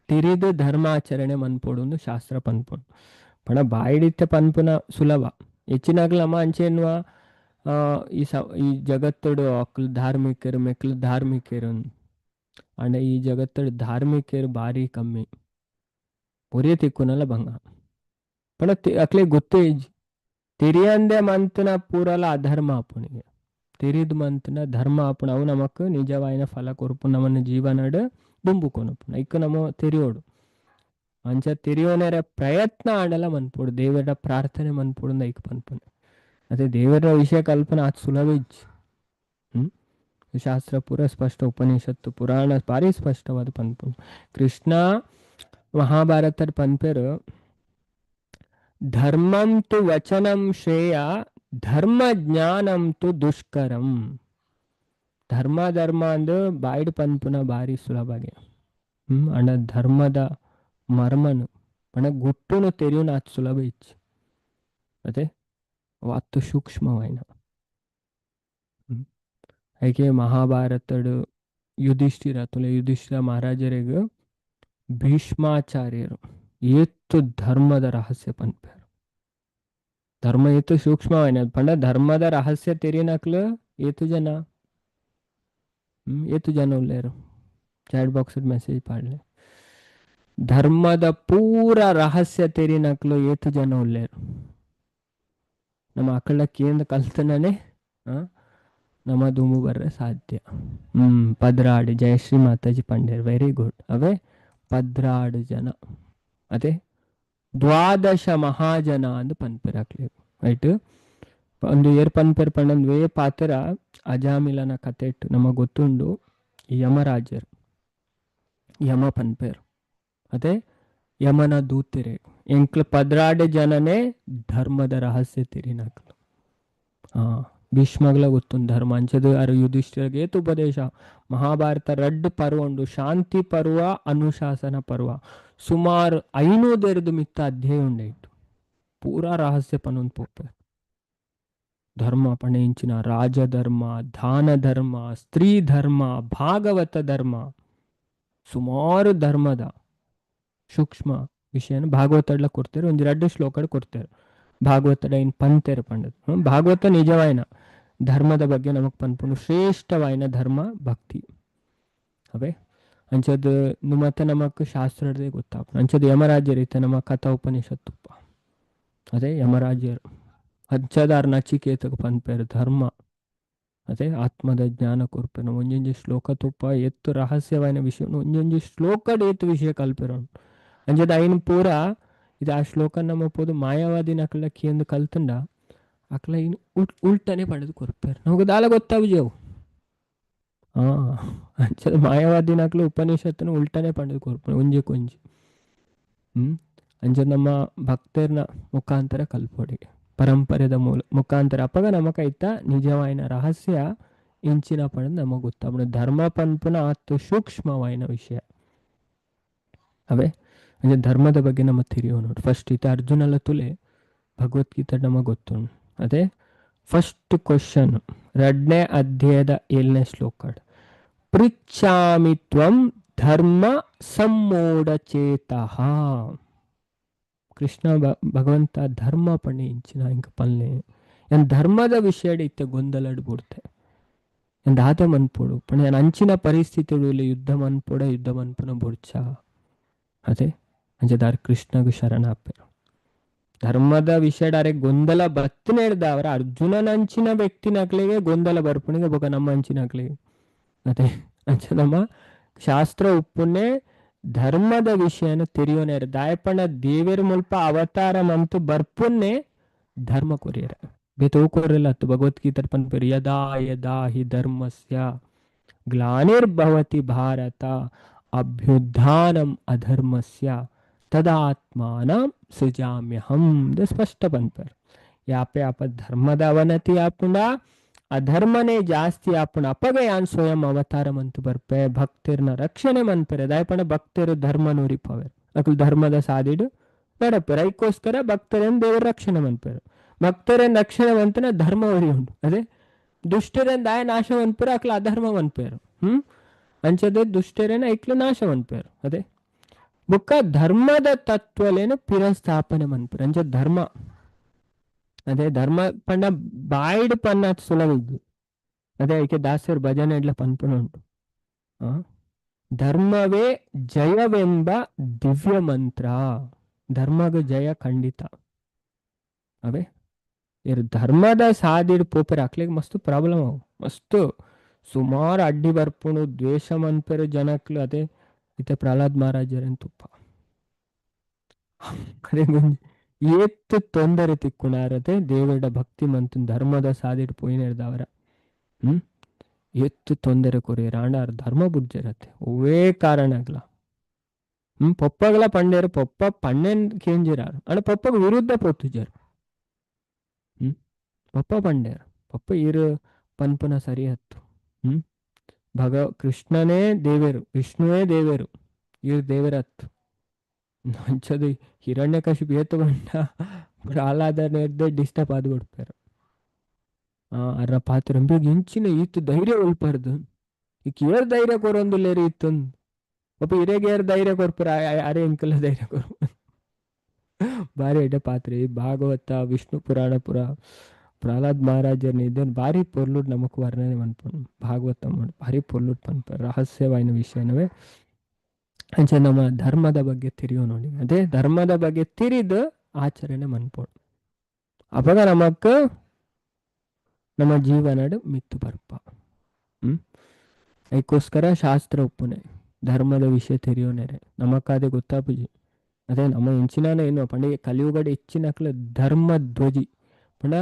ತಿರಿದು ಧರ್ಮಾಚರಣೆ ಮನ್ಪೋಡು ಒಂದು ಶಾಸ್ತ್ರ ಪನ್ಪೋಡು. ಪಂಡ ಬಾಯಿಡಿತ್ತೆ ಪನ್ಪುನ ಸುಲಭ ಹೆಚ್ಚಿನಾಗ್ಲ ನಮ್ಮ ಅಂಚೆನ್ನುವ ಈ ಜಗತ್ತಡು ಅಕ್ಲು ಧಾರ್ಮಿಕರು ಮೆಕ್ಲು ಧಾರ್ಮಿಕರು ಅಂಡ ಈ ಜಗತ್ತಡು ಧಾರ್ಮಿಕರು ಭಾರಿ ಕಮ್ಮಿ ಒರೇ ತಿಕ್ಕುನಲ್ಲ ಭಂಗ. ಪಂಡ ಅಕ್ಲೆ ಗೊತ್ತೇ ಇಜ್ಜಿ. ತೆರಿಯಂದೆ ಮಂತನ ಪೂರಲ ಅಧರ್ಮ ಆಪುನಿಗೆ. ತೆರಿದ್ ಮಂತನ ಧರ್ಮ ಆಪುಣ ಅವು ನಮಕ್ ನಿಜವಾಯಿನ ಫಲ ಕೊರ್ಪು, ನಮನ ಜೀವನಡ್ ದುಂಬು ಕೊನಪುನ ಇಕ್ಕ ನಮ ತೆರಿಯೋಡು. ಅಂಚ ತೆರಿಯೋನೆರ ಪ್ರಯತ್ನ ಆಂಡಲ ಮನ್ಪೊಡು, ದೇವರ ಪ್ರಾರ್ಥನೆ ಮನ್ಪೊಡು ಐಕ್ ಪನ್ಪುನೆ. ಅದೇ ದೇವರ ವಿಷಯ ಕಲ್ಪನೆ ಆತ್ ಸುಲಭ ಇಜ್ಜಿ. ಶಾಸ್ತ್ರ ಪೂರ ಸ್ಪಷ್ಟ, ಉಪನಿಷತ್ತು ಪುರಾಣ ಭಾರಿ ಸ್ಪಷ್ಟವಾದ ಪನ್ಪುಂಡು. ಕೃಷ್ಣ ಮಹಾಭಾರತ ಪನ್ಪೆರು, ಧರ್ಮಂ ತು ವಚನಂ ಶ್ರೇಯ ಧರ್ಮ ಜ್ಞಾನಂ ತು ದುಷ್ಕರಂ. ಧರ್ಮ ಧರ್ಮ ಅಂದು ಬಾಯ್ಡ್ ಪನ್ಪುನ ಭಾರಿ ಸುಲಭಗೆ. ಅಂಡ ಧರ್ಮದ ಮರ್ಮನು ಪಂಡ ಗುಟ್ಟುನು ತೆರಿಯುನ ಆತ್ ಸುಲಭ ಇಚ್ಚು. ಅದೇ ಅತ್ತು ಸೂಕ್ಷ್ಮವಾಯಿನ. ಐಕೆ ಮಹಾಭಾರತಡು ಯುಧಿಷ್ಠಿರ ತುಲೆ ಯುಧಿಷ್ಠಿರ ಮಹಾರಾಜರಿಗೆ ಭೀಷ್ಮಾಚಾರ್ಯರು ಏತ್ತು ಧರ್ಮದ ರಹಸ್ಯ ಪನ್ಪೇರು. ಧರ್ಮ ಏತು ಸೂಕ್ಷ್ಮವಾಯಿನ ಪಂಡ ಧರ್ಮದ ರಹಸ್ಯ ತೆರಿನಕ್ಲು ಏತು ಜನ, ಏತು ಜನ ಉಲ್ಲೇರು? ಚಾಟ್ ಬಾಕ್ಸ್ ಮೆಸೇಜ್ ಪಾಡ್ಲೆ. ಧರ್ಮದ ಪೂರ ರಹಸ್ಯ ತೆರಿನಕ್ಲು ಏತು ಜನ ಉಲ್ಲೇರು? ನಮ್ಮ ಅಕ್ಕಳ ಕೇಂದ್ರ ಕಲ್ತನೇ ನಮ್ಮ ದುಂಬು ಬರ್ರೆ ಸಾಧ್ಯ. 12 ಜಯಶ್ರೀ ಮಾತಾಜಿ ಪಂಡೇರ್, ವೆರಿ ಗುಡ್. ಅವೇ 12 ಜನ, ಅದೇ ದ್ವಾದಶ ಮಹಾಜನ ಅಂದ್ ಪನ್ಪೆರ್ ಅಕ್ಲೆಗ್. ರೈಟ್, ಒಂದು ಏರ್ ಪನ್ಪೆರ್ ಪಂಡೊಂದು ವೇ ಪಾತ್ರ ಅಜಾಮಿಲನ ಕತೆ ಇಟ್ಟು ನಮಗೆ ಗೊತ್ತುಂಡು. ಯಮರಾಜರು ಯಮ ಪನ್ಪೇರು, ಅದೇ ಯಮನ ದೂತೆರೆ ಎಂಕ್ಲು 12 ಜನನೇ ಧರ್ಮದ ರಹಸ್ಯ ತೆರಿನಕ್ಲು. ಭೀಷ್ಮಗ್ಲ ಗೊತ್ತುಂಡು ಧರ್ಮ ಅಂಚದು ಅರು ಯುಧಿಷ್ಠಿರಗೆ ಏತ್ ಉಪದೇಶ. ಮಹಾಭಾರತ ರಡ್ಡು ಪರ್ವ ಉಂಡು, ಶಾಂತಿ ಪರ್ವ ಅನುಶಾಸನ ಪರ್ವ. ಸುಮಾರು 500 ಮಿತ್ತ ಅಧ್ಯಾಯ ಉಂಡೈಟು ಪೂರಾ ರಹಸ್ಯ ಪನೊಂದು ಪೋಪೆ. ಧರ್ಮ ಪಂಡ ಇಂಚಿನ ರಾಜಧರ್ಮ, ದಾನ ಧರ್ಮ, ಸ್ತ್ರೀ ಧರ್ಮ, ಭಾಗವತ ಧರ್ಮ, ಸುಮಾರು ಧರ್ಮದ ಸೂಕ್ಷ್ಮ ವಿಷಯನ ಭಾಗವತಡ್ಲ ಕೊಡ್ತಾರೆ. ಒಂಜಿ ರಡ್ಡು ಶ್ಲೋಕಡ್ ಕೊಡ್ತಾರೆ ಭಾಗವತಡ ಇನ್ ಪಂತೆರ್ ಪಂಡದು. ಭಾಗವತ ನಿಜವಾಯಿನ ಧರ್ಮದ ಬಗ್ಗೆ ನಮಕ್ ಪನ್ಪುಂಡು. ಶ್ರೇಷ್ಠವಾಯಿನ ಧರ್ಮ ಭಕ್ತಿ ಅವೇ. ಅಂಚದ್ ಮತ್ತೆ ನಮಕ್ ಶಾಸ್ತ್ರದೇ ಗೊತ್ತಾಪುಂಡು. ಅಂಚದ್ ಯಮರಾಜ್ಯರು ಇತ್ತೆ ನಮ್ಮ ಕಥಾ ಉಪನಿಷತ್ತುಪ್ಪ. ಅದೇ ಯಮರಾಜ್ಯರು ಅಂಚದಾರ್ ನಚಿಕೇತಗ ಪನ್ಪೇರು ಧರ್ಮ ಅದೇ ಆತ್ಮದ ಜ್ಞಾನ ಕೊರ್ಪೆನು. ಒಂಜೊಂಜಿ ಶ್ಲೋಕ ತುಪ್ಪ ಎತ್ತು ರಹಸ್ಯವಾಯಿನ ವಿಷಯ, ಒಂಜೊಂಜಿ ಶ್ಲೋಕಡ್ ಏತು ವಿಷಯ ಕಲ್ಪೆರು. ಅಂಚದ ಐನ್ ಪೂರ ಇದು ಆ ಶ್ಲೋಕ ನಮ್ಮ ಪೋದು ಮಾಯಾವಾದಿ ನಕಲ ಕೇಂದು ಕಲ್ತುಂಡ ಅಕ್ಲ ಇನ್ ಉಲ್ಟನೆ ಪಡೆದು ಕೊರ್ಪೇರು. ನಮಗೆ ದಾಲ ಗೊತ್ತಾವುಜವು. ಅಂಚದ ಮಾಯಾವಾದಿ ನಕಲು ಉಪನಿಷತ್ತನ್ನು ಉಲ್ಟನೆ ಪಡೆದು ಕೊರ್ಪುನು ಒಂಜಿ. ಅಂಚ ನಮ್ಮ ಭಕ್ತರ್ನ ಮುಖಾಂತರ ಕಲ್ಪೊಡಿ ಪರಂಪರೆದ ಮೂಲ ಮುಖಾಂತರ ಅಪಗ ನಮಕೈತ ನಿಜವಾಯಿನ ರಹಸ್ಯ ಇಂಚಿನ ಪಡೆದು ನಮಗೆ ಗೊತ್ತಾಪುಂಡು. ಧರ್ಮ ಪನ್ಪುನ ಆತು ಸೂಕ್ಷ್ಮವಾಯಿನ ವಿಷಯ ಅವೇ. ಅಂದ್ರೆ ಧರ್ಮದ ಬಗ್ಗೆ ನಮ್ಮ ತಿಳಿಯೋ ನೋಡಿ ಫಸ್ಟ್ ಇತ ಅರ್ಜುನಲ ತುಲೆ ಭಗವದ್ಗೀತೆ ನಮಗೆ ಗೊತ್ತುಂಡು. ಅದೇ ಫಸ್ಟ್ ಕ್ವಶನ್ 2ನೇ ಅಧ್ಯಾಯದ 7ನೇ ಶ್ಲೋಕ, ಪೃಚ್ಛಾಮಿ ತ್ವಂ ಧರ್ಮ ಸಮ್ಮೂಢಚೇತಃ. ಕೃಷ್ಣ ಭಗವಂತ ಧರ್ಮ ಪಣೆ ಇಂಚಿನ ಇಂಕ ಪಲ್ಲೆ ಎನ್ ಧರ್ಮದ ವಿಷಯ ಇತ್ತೆ ಗೊಂದಲಡ್ ಬುಡ್ತೆ ಎನ್ ದಾದ ಮನ್ಪೊಡು ಪಣೆ ಯಾನ್ ಅಂಚಿನ ಪರಿಸ್ಥಿತಿ ಯುದ್ಧ ಮನ್ಪೊಡ ಯುದ್ಧ ಮನ್ಪುನ ಬುಡ್ಚ. ಅದೇ ಅಂಚದಾರ್ ಕೃಷ್ಣಗು ಶರಣಾಪೆರು. ಧರ್ಮದ ವಿಷಯಡಾರೆ ಗೊಂದಲ ಬತ್ತನೇಡ್ದವರ ಅರ್ಜುನನ ಅಂಚಿನ ವ್ಯಕ್ತಿನಕ್ಲಿಗೆ ಗೊಂದಲ ಬರ್ಪುಣಿಗೆ ಬೊಕ ನಮ್ಮ ಅಂಚಿನಕ್ಲಿಗೆ. ಅದೇ ಅಂಚ ನಮ್ಮ ಶಾಸ್ತ್ರ ಉಪ್ಪುನೆ ಧರ್ಮದ ವಿಷಯನ ತೆರಿಯೋನೇರ ದಾಯಪಣ ದೇವೇರ್ ಮುಲ್ಪ ಅವತಾರ ಮಂತು ಬರ್ಪುನ್ನೆ ಧರ್ಮ ಕೊರಿಯರ ಬೇತೆ ಕೊರಿಯಲ್ಲ. ಅತ್ತು ಭಗವದ್ಗೀತೆ ಪನ್ಪೆರು ಯದಾ ಯದಾ ಹಿ ಧರ್ಮಸ್ಯ ಗ್ಲಾನಿರ್ಭವತಿ ಭಾರತ ಅಭ್ಯುತ್ಥಾನಂ ಅಧರ್ಮಸ್ಯ ತದಾತ್ಮಾನಂ ಸೃಜಾಮ್ಯಹಂ. ಸ್ಪಷ್ಟ ಪನ್ಪೆರು. ಯಾಪೆ ಅಪ ಧರ್ಮದ ಅವನತಿ ಆಪುಂಡ ಅಧರ್ಮನೇ ಜಾಸ್ತಿ ಆಪುಂಡ ಅಪಗ ಯಾನ್ ಸ್ವಯಂ ಅವತಾರ ಮಂತು ಬರ್ಪೆ ಭಕ್ತರ್ನ ರಕ್ಷಣೆ ಮನ್ಪೆರೆ. ದಾಯಪಣ ಭಕ್ತರು ಧರ್ಮ ನೂರಿಪವೆರ್ ಅಕುಲು ಧರ್ಮದ ಸಾದಿಡು ನಡಪೆರ್. ಐಕ್ಕೋಸ್ಕರ ಭಕ್ತರೇನ್ ದೇವರ ರಕ್ಷಣೆ ಮನ್ಪೆರು. ಭಕ್ತರೇನ್ ರಕ್ಷಣೆ ಮಂತನ ಧರ್ಮ ಉರಿ ಉಂಡು. ಅದೇ ದುಷ್ಟರೇನ್ ದಾಯ ನಾಶ ಮನ್ಪೆರು ಅಕ್ಲು ಅಧರ್ಮ ಮನ್ಪೆರು. ಅಂಚದೆ ದುಷ್ಟರೇನ ಐಕ್ಲು ನಾಶ ಮನ್ಪೆರು. ಅದೇ ಬುಕ್ಕ ಧರ್ಮದ ತತ್ವಲೇನು ಪಿರಸ್ಥಾಪನೆ ಮನ್ಪೆರು. ಅಂಚ ಧರ್ಮ ಅದೇ ಧರ್ಮ ಪಂಡ ಬಾಯ್ಡ್ ಪನ್ನ ಸುಲಭ ಇದ್ದು. ಅದೇ ಐಕೆ ದಾಸರು ಭಜನೆ ಇಡ್ಲ ಪನ್ಪುನ ಉಂಟು. ಧರ್ಮವೇ ಜಯವೆಂಬ ದಿವ್ಯ ಮಂತ್ರ. ಧರ್ಮಗ ಜಯ ಖಂಡಿತ. ಅವೇ ಏರ್ ಧರ್ಮದ ಸಾದಿಡ್ ಪೋಪೆರ್ ಅಕ್ಲೆಗ್ ಮಸ್ತ್ ಪ್ರಾಬ್ಲಮ್ ಅವು. ಮಸ್ತ್ ಸುಮಾರು ಅಡ್ಡಿ ಬರ್ಪುಂಡು, ದ್ವೇಷ ಮನ್ಪೆರ್ ಜನಕ್ಲು. ಅದೇ ಇತ್ತೆ ಪ್ರಹ್ಲಾದ್ ಮಹಾರಾಜರನ್ ತುಪ್ಪ ಅರೆಗೊಂಜಿ ಏತ್ ತೊಂದರೆ ತಿಕ್ಕುನಾರತೆ ದೇವರ ಭಕ್ತಿ ಮಂತು ಧರ್ಮದ ಸಾದಿಡ್ ಪೋಯಿನೆರ್ದವರ. ಹ್ಮ್ ಏತ್ ತೊಂದರೆ ಕೊರಿಯರ್ ಆಂಡ ಆರ್ ಧರ್ಮ ಬುಡ್ಜೆರತೆ ಒವ್ವೇ ಕಾರಣಗ್ಲ. ಪೊಪ್ಪಗಲ ಪಂಡೇರು, ಪೊಪ್ಪ ಪಣ್ಣೆನ್ ಕೇಂಜಿರಾರು ಆಂಡ ಪೊಪ್ಪಗ ವಿರುದ್ಧ ಪೋತುಜೆರ್. ಪೊಪ್ಪ ಪಂಡೇರು, ಪೊಪ್ಪ ಈರು ಪನ್ಪುನ ಸರಿ ಹತ್ತು. ಭಗ ಕೃಷ್ಣನೇ ದೇವೇರು, ವಿಷ್ಣುವೇ ದೇವೇರು, ಈರು ದೇವರತ್ತು. ಅಂಚದ ಹಿರಣ್ಯಕಶಿಪು ಏತು ಬಂಡ ಪ್ರಹ್ಲಾದನೆರ್ದೆ ಡಿಸ್ಟರ್ಬ್ ಆದ್ ಕೊಡ್ಪೇರು. ಅರ್ನ ಪಾತ್ರ ಇಂಚಿನ ಈತ್ ಧೈರ್ಯ ಉಲ್ಪರ್ದು, ಈಕ್ ಏರ್ ಧೈರ್ಯ ಕೊರೊಂದುಲ್ಲೇರು ಇತ್ತೊಂದು ಒಪ್ಪ ಇರೆಗ್ ಏರ್ ಧೈರ್ಯ ಕೊರ್ಪುರ, ಅರೆ ಎಂಕಲ ಧೈರ್ಯ ಕೊರ್ಪ. ಭಾರಿ ಎಡ್ಡೆ ಪಾತ್ರೆ ಈ ಭಾಗವತ ವಿಷ್ಣು ಪುರಾಣ ಪುರ ಪ್ರಹ್ಲಾದ್ ಮಹಾರಾಜರ್ನ ಇದನ್ನು ಭಾರಿ ಪೊರ್ಲುಡ್ ನಮಕ್ ವರ್ಣನೆ ಮನ್ಪುಂಡು. ಭಾಗವತ ಭಾರಿ ಪೊರ್ಲುಡ್ ಪನ್ಪ ರಹಸ್ಯವಾಯಿನ ವಿಷಯನವೇ. ಅಂಚ ನಮ್ಮ ಧರ್ಮದ ಬಗ್ಗೆ ತಿರಿಯೋ ನೋಡಿ, ಅದೇ ಧರ್ಮದ ಬಗ್ಗೆ ತಿರಿದು ಆಚರಣೆ ಮನ್ಪೋಡು. ಅಪಗ ನಮಕ್ ನಮ್ಮ ಜೀವನಡ್ ಮಿತ್ತು ಬರ್ಪ. ಅದಕ್ಕೋಸ್ಕರ ಶಾಸ್ತ್ರ ಒಪ್ಪುನೆ ಧರ್ಮದ ವಿಷಯ ತೆರಿಯೋನೆರೆ ನಮಕಾದೆ ಗೊತ್ತಾಪುಜಿ. ಅದೇ ನಮ್ಮ ಇಂಚಿನಾನ ಏನು ಪಂಡ ಕಲಿಯುಗಡೆ ಹೆಚ್ಚಿನಕ್ಲ ಧರ್ಮ ಧ್ವಜಿ ಪಂಡ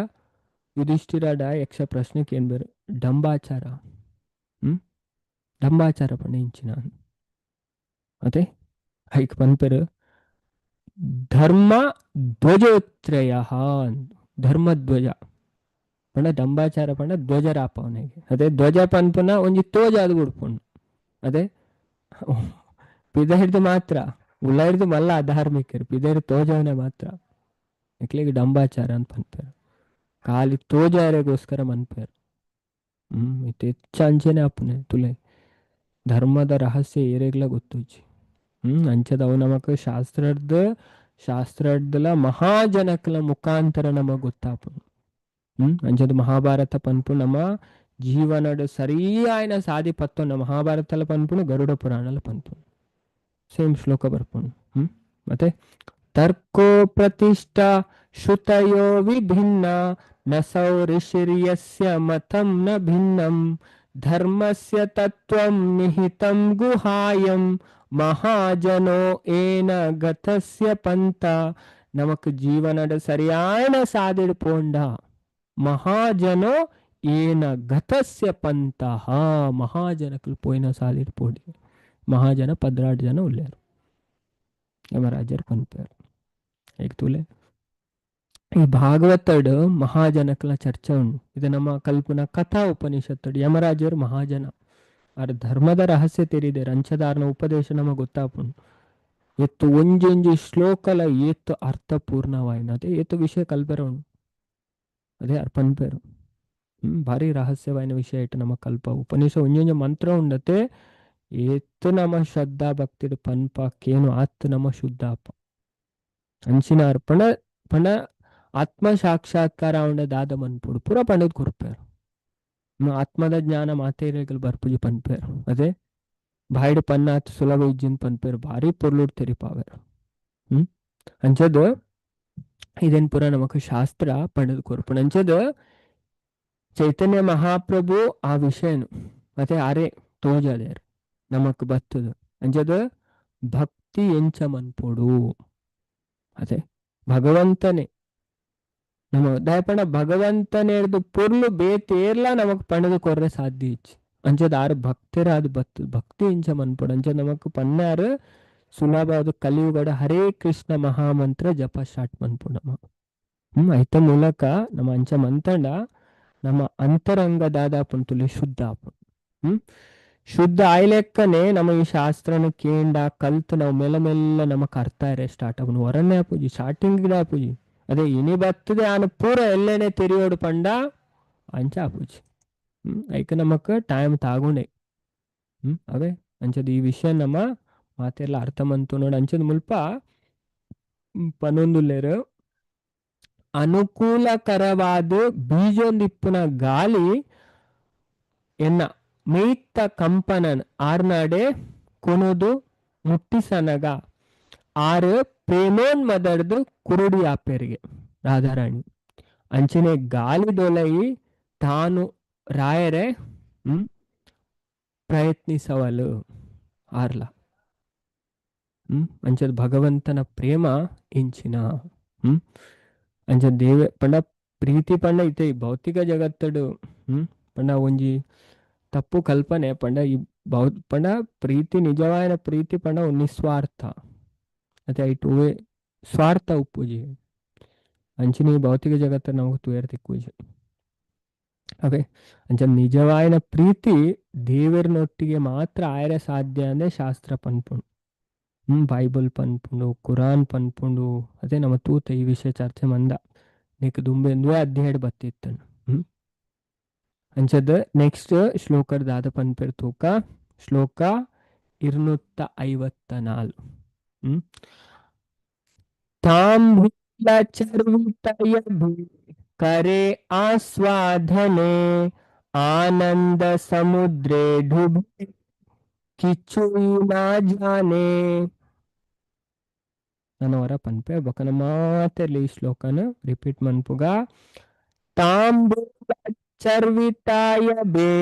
ಯುಧಿಷ್ಠಿರಡ ಯಕ್ಷ ಪ್ರಶ್ನೆಗೆ ಏನ್ ಬೇರೆ ಡಂಬಾಚಾರ. ಡಂಬಾಚಾರ ಪಂಡ ಇಂಚಿನ ಅದೇ ಐಕ್ ಪನ್ಪೆರು ಧರ್ಮ ಧ್ವಜೋತ್ರಯ ಧರ್ಮಧ್ವಜ ಪಂಡ ಡಂಬಾಚಾರ ಪಂಡ ಧ್ವಜರಾಪವನಿಗೆ. ಅದೇ ಧ್ವಜ ಪನ್ಪುನ ಒಂಜಿ ತೋಜ ಅದು ಬಿಡ್ಪುಂಡು. ಅದೇ ಪಿದ ಹಿಡ್ದು ಮಾತ್ರ ಉಲ್ಲ ಹಿಡ್ದು ಮಲ್ಲ ಅಧಾರ್ಮಿಕರು ಪಿದ ಹಿಡ್ದು ತೋಜವನೇ ಮಾತ್ರ ಎಕ್ಲಿಗೆ ಡಂಬಾಚಾರ ಅಂತ ಪನ್ಪೇರು. ಖಾಲಿ ತೋಜಾರೆಗೋಸ್ಕರ ಮನ್ಪೇರು. ಇತ್ತೆ ಹೆಚ್ಚ ಅಂಚೆನೆ ಅಪ್ಪುನೆ ತುಲೆ ಧರ್ಮದ ರಹಸ್ಯ ಏರೆಗ್ಲ ಗೊತ್ತುಜ್ಜಿ. ಅಂಚದ ಅವು ನಮಕ್ ಶಾಸ್ತ್ರರ್ದ ಶಾಸ್ತ್ರರ್ದಲ ಮಹಾಜನಕ್ಲ ಮುಖಾಂತರ ನಮಗ್ ಗೊತ್ತಾಪುಂಡು. ಅಂಚದ ಮಹಾಭಾರತ ಪನ್ಪು ನಮ್ಮ ಜೀವನಡ್ ಸರಿಯಾಯಿನ ಸಾದಿ ಪತ್ತೊಂಡ ಮಹಾಭಾರತಲ ಪನ್ಪುಂಡು, ಗರುಡ ಪುರಾಣಲ ಪನ್ಪುಂಡು, ಸೇಮ್ ಶ್ಲೋಕ ಬರ್ಪುಂಡು. ಮತ್ತೆ ತರ್ಕೋ ಪ್ರತಿಷ್ಠಾ ಶ್ರುತಯೋ ವಿಭಿನ್ನ ನಸೌ ಋಷಿರ್ಯಸ್ಯ ಮತಂ ನ ಭಿನ್ನಂ ಧರ್ಮಸ್ಯ ತತ್ವಂ ನಿಹಿತಂ ಗುಹಾಯಂ ಮಹಾಜನೋ ಏನ ಗತಸ್ಯ ಪಂಥ. ನಮಕ್ ಜೀವನದ ಸರಿಯಾನ ಸಾದಿಡ್ ಪೋಂಡ ಮಹಾಜನೋ ಏನ ಗತಸ್ಯ ಪಂತಹ ಮಹಾಜನಕ್ಲು ಪೋಯಿನ ಸಾದಿಡ್ ಪೋಡಿ. ಮಹಾಜನ 12 ಜನ ಉಲ್ಲೇರು ಯಮರಾಜರು ಪನ್ಪೇರು. ಈಗ ತೂಲೆ ಈ ಭಾಗವತಡ್ ಮಹಾಜನಕ್ಲ ಚರ್ಚೆ ಉಂಡು. ಇದು ನಮ್ಮ ಕಲ್ಪನಾ ಕಥಾ ಉಪನಿಷತ್ತಡು ಯಮರಾಜರು ಮಹಾಜನ ಆರ್ ಧರ್ಮದ ರಹಸ್ಯ ತೆರಿದೆ ರಂಚದಾರನ ಉಪದೇಶ ನಮಗೆ ಗೊತ್ತಾಪುಂಡು. ಎತ್ತು ಒಂಜೊಂಜಿ ಶ್ಲೋಕಲ ಏತ್ತು ಅರ್ಥಪೂರ್ಣವಾಯಿನ ಅದೇ ಏತು ವಿಷಯ ಕಲ್ಪೆರ ಉಂಡು. ಅದೇ ಅರ್ಪನ್ಪೇರು. ಭಾರಿ ರಹಸ್ಯವಾಯಿನ ವಿಷಯ ಇಟ್ಟು ನಮ್ಮ ಕಲ್ಪ ಉಪನಿಷ ಒಂಜೊಂಜಿ ಮಂತ್ರ ಉಂಡತೆ ಏತ್ತು ನಮ್ಮ ಶ್ರದ್ಧಾ ಭಕ್ತಿಡ್ ಪನ್ಪ ಕೇನು ಆತ್ ನಮ್ಮ ಶುದ್ಧಾಪ ಅಂಚಿನ ಅರ್ಪಣ ಪಂಡ ಆತ್ಮ ಸಾಕ್ಷಾತ್ಕಾರ ಉಂಡ ದಾದ ಮನ್ಪುಡು ಪೂರ ಪಂಡದ್ ಕೊರ್ಪೇರು. ಆತ್ಮದ ಜ್ಞಾನ ಮಾತೇರೆಗಳು ಬರ್ಪುಜಿ ಪನ್ಪೇರು. ಅದೇ ಬಾಯ್ಡ್ ಪನ್ನಾತ್ ಸುಲಭ ಇಜ್ಜಿನ್ ಪನ್ಪೇರು, ಭಾರಿ ಪೊರ್ಲುಡ್ ತೆರಿಪಾವೇರು. ಅಂಚದ ಇದೇನ್ ಪೂರ ನಮಕ್ ಶಾಸ್ತ್ರ ಪಂಡದ್ ಕೊರ್ಪುಂಡು. ಅಂಚದ ಚೈತನ್ಯ ಮಹಾಪ್ರಭು ಆ ವಿಷಯನು ಮತ್ತೆ ಆರೆ ತೋಜದೇರು ನಮಕ್ ಬತ್ತದು. ಅಂಚದ ಭಕ್ತಿ ಎಂಚ ಮನ್ಪೊಡು ಅದೇ ಭಗವಂತನೇ ನಮ್ಮ ದಯಪಂಡ ಭಗವಂತನೇರ್ದು ಪೊರ್ಲು ಬೇತೇರ್ಲ ನಮಕ್ ಪಂಡದು ಕೊರ್ರೆ ಸಾಧ್ಯ ಇಚ್ಚಿ. ಅಂಚದ ಆರು ಭಕ್ತರಾದ ಬತ್ತು ಭಕ್ತಿ ಎಂಚ ಮನ್ಪೊಡು. ಅಂಚ ನಮಕ್ ಪನ್ನಾರು ಸುಲಭ ಕಲಿಯುಗಡ ಹರೇ ಕೃಷ್ಣ ಮಹಾಮಂತ್ರ ಜಪ ಸ್ಟಾರ್ಟ್ ಮನ್ಪೊಡು ನಮ್ಮ. ಐತ ಮೂಲಕ ನಮ್ಮ ಅಂಚ ಮಂತಂಡ ನಮ್ಮ ಅಂತರಂಗ ದಾದಾಪುಂಡು ತುಲೆ ಶುದ್ಧ ಆಪುಂಡು. ಶುದ್ಧ ಆಯ್ಲೆಕ್ಕನೆ ನಮ್ಮ ಈ ಶಾಸ್ತ್ರನ ಕೇಂಡ ಕಲ್ತು ನಾವು ಮೆಲ್ಲ ಮೆಲ್ಲ ನಮಕ್ ಅರ್ಥ ಇರೆ ಸ್ಟಾರ್ಟ್ ಆಪುಂಡು. ಹೊರನೇ ಆಪುಜಿ, ಸ್ಟಾರ್ಟಿಂಗ್ ಆಪುಜಿ. ಅದೇ ಇನಿ ಬರ್ತದೆ ಆನ ಪೂರ ಎಲ್ಲೆನೆ ತೆರಿಯೋಡು ಪಂಡ ಅಂಚ ಆಪುಜಿ. ಐಕ್ ನಮಕ್ ಟೈಮ್ ತಾಗುಂಡೆ. ಅವೇ ಅಂಚದ ಈ ವಿಷಯ ನಮ್ಮ ಮಾತೆಲ್ಲ ಅರ್ಥ ಮಂತು ನೋಡು. ಅಂಚದ ಮುಲ್ಪ ಪನೊಂದುಲ್ಲೇರು ಅನುಕೂಲಕರವಾದ ಬೀಜೊಂದಿಪ್ಪುನ ಗಾಳಿ ಎನ್ನ ಮೇಯ್ತ ಕಂಪನನ್ ಆರ್ನಾಡೆ ಕೊನೊದು ಮುಟ್ಟಿಸನಗ ಆರು ಪ್ರೇಮೋನ್ಮದರ್ದು ಕುರುಡಿ ಆಪೇರಿಗೆ ರಾಧಾರಾಣಿ. ಅಂಚನೆ ಗಾಳಿದೊಲಯಿ ತಾನು ರಾಯರೆ ಹ್ಮ್ ಪ್ರಯತ್ನಿಸವಲು ಆರ್ಲ. ಅಂಚದ ಭಗವಂತನ ಪ್ರೇಮ ಇಂಚಿನ. ಹ್ಮ್ ಅಂಚ ದೇವ ಪಂಡ ಪ್ರೀತಿ ಪಂಡ ಇತ್ತೆ ಈ ಭೌತಿಕ ಜಗತ್ತಡು. ಪಂಡ ಒಂಜಿ ತಪ್ಪು ಕಲ್ಪನೆ ಪಂಡ ಈ ಪಂಡ ಪ್ರೀತಿ ನಿಜವಾದ ಪ್ರೀತಿ ಪಂಡ ನಿಸ್ವಾರ್ಥ ಅತೆ ಐಟ್ ಒವ್ವೆ ಸ್ವಾರ್ಥ ಉಪ್ಪುಜಿ. ಅಂಚಿನ ಈ ಭೌತಿಕ ಜಗತ್ತ ನಮಕ್ ತೂಯೆರೆ ತಿಕ್ಕುಜಿ. ಅವೇ ಅಂಚ ನಿಜವಾಯಿನ ಪ್ರೀತಿ ದೇವೆರ್ನೊಟ್ಟಿಗೆ ಮಾತ್ರ ಆಯೆರೆ ಸಾಧ್ಯ ಅಂದೆ ಶಾಸ್ತ್ರ ಪನ್ಪುಂಡು. ಬೈಬಲ್ ಪನ್ಪುಂಡು, ಕುರಾನ್ ಪನ್ಪುಂಡು. ಅದೇ ನಮ್ಮ ತೂತ ಈ ವಿಷಯ ಚರ್ಚೆ ಮಂದ ನೆಕ್ ದುಂಬೆ ಒಂದುವೇ ಅಧ್ಯಾಯಡ್ ಬತ್ತಿತ್ತಂಡ್. ಅಂಚದ ನೆಕ್ಸ್ಟ್ ಶ್ಲೋಕಡ್ ದಾದ ಪನ್ಪೆರ್ ತೂಕ. ಶ್ಲೋಕ 254. ಹ್ಮ್ ತಾಂಬೂಲ ಚರ್ವಿತಯ करे आस्वादने आनंद समुद्रे डूबे ಕಿಚ್ಚುಯಿ ನಾ ಜಾನೆ. ನನವರ ಪನ್ಪೆ ಬೊಕ ಮಾತೆರ್ಲ ಈ ಶ್ಲೋಕನ ರಿಪೀಟ್ ಮನ್ಪುಗ. ತಾಂಬೂಲ ಚರ್ವಿತಾಯ ಬೇ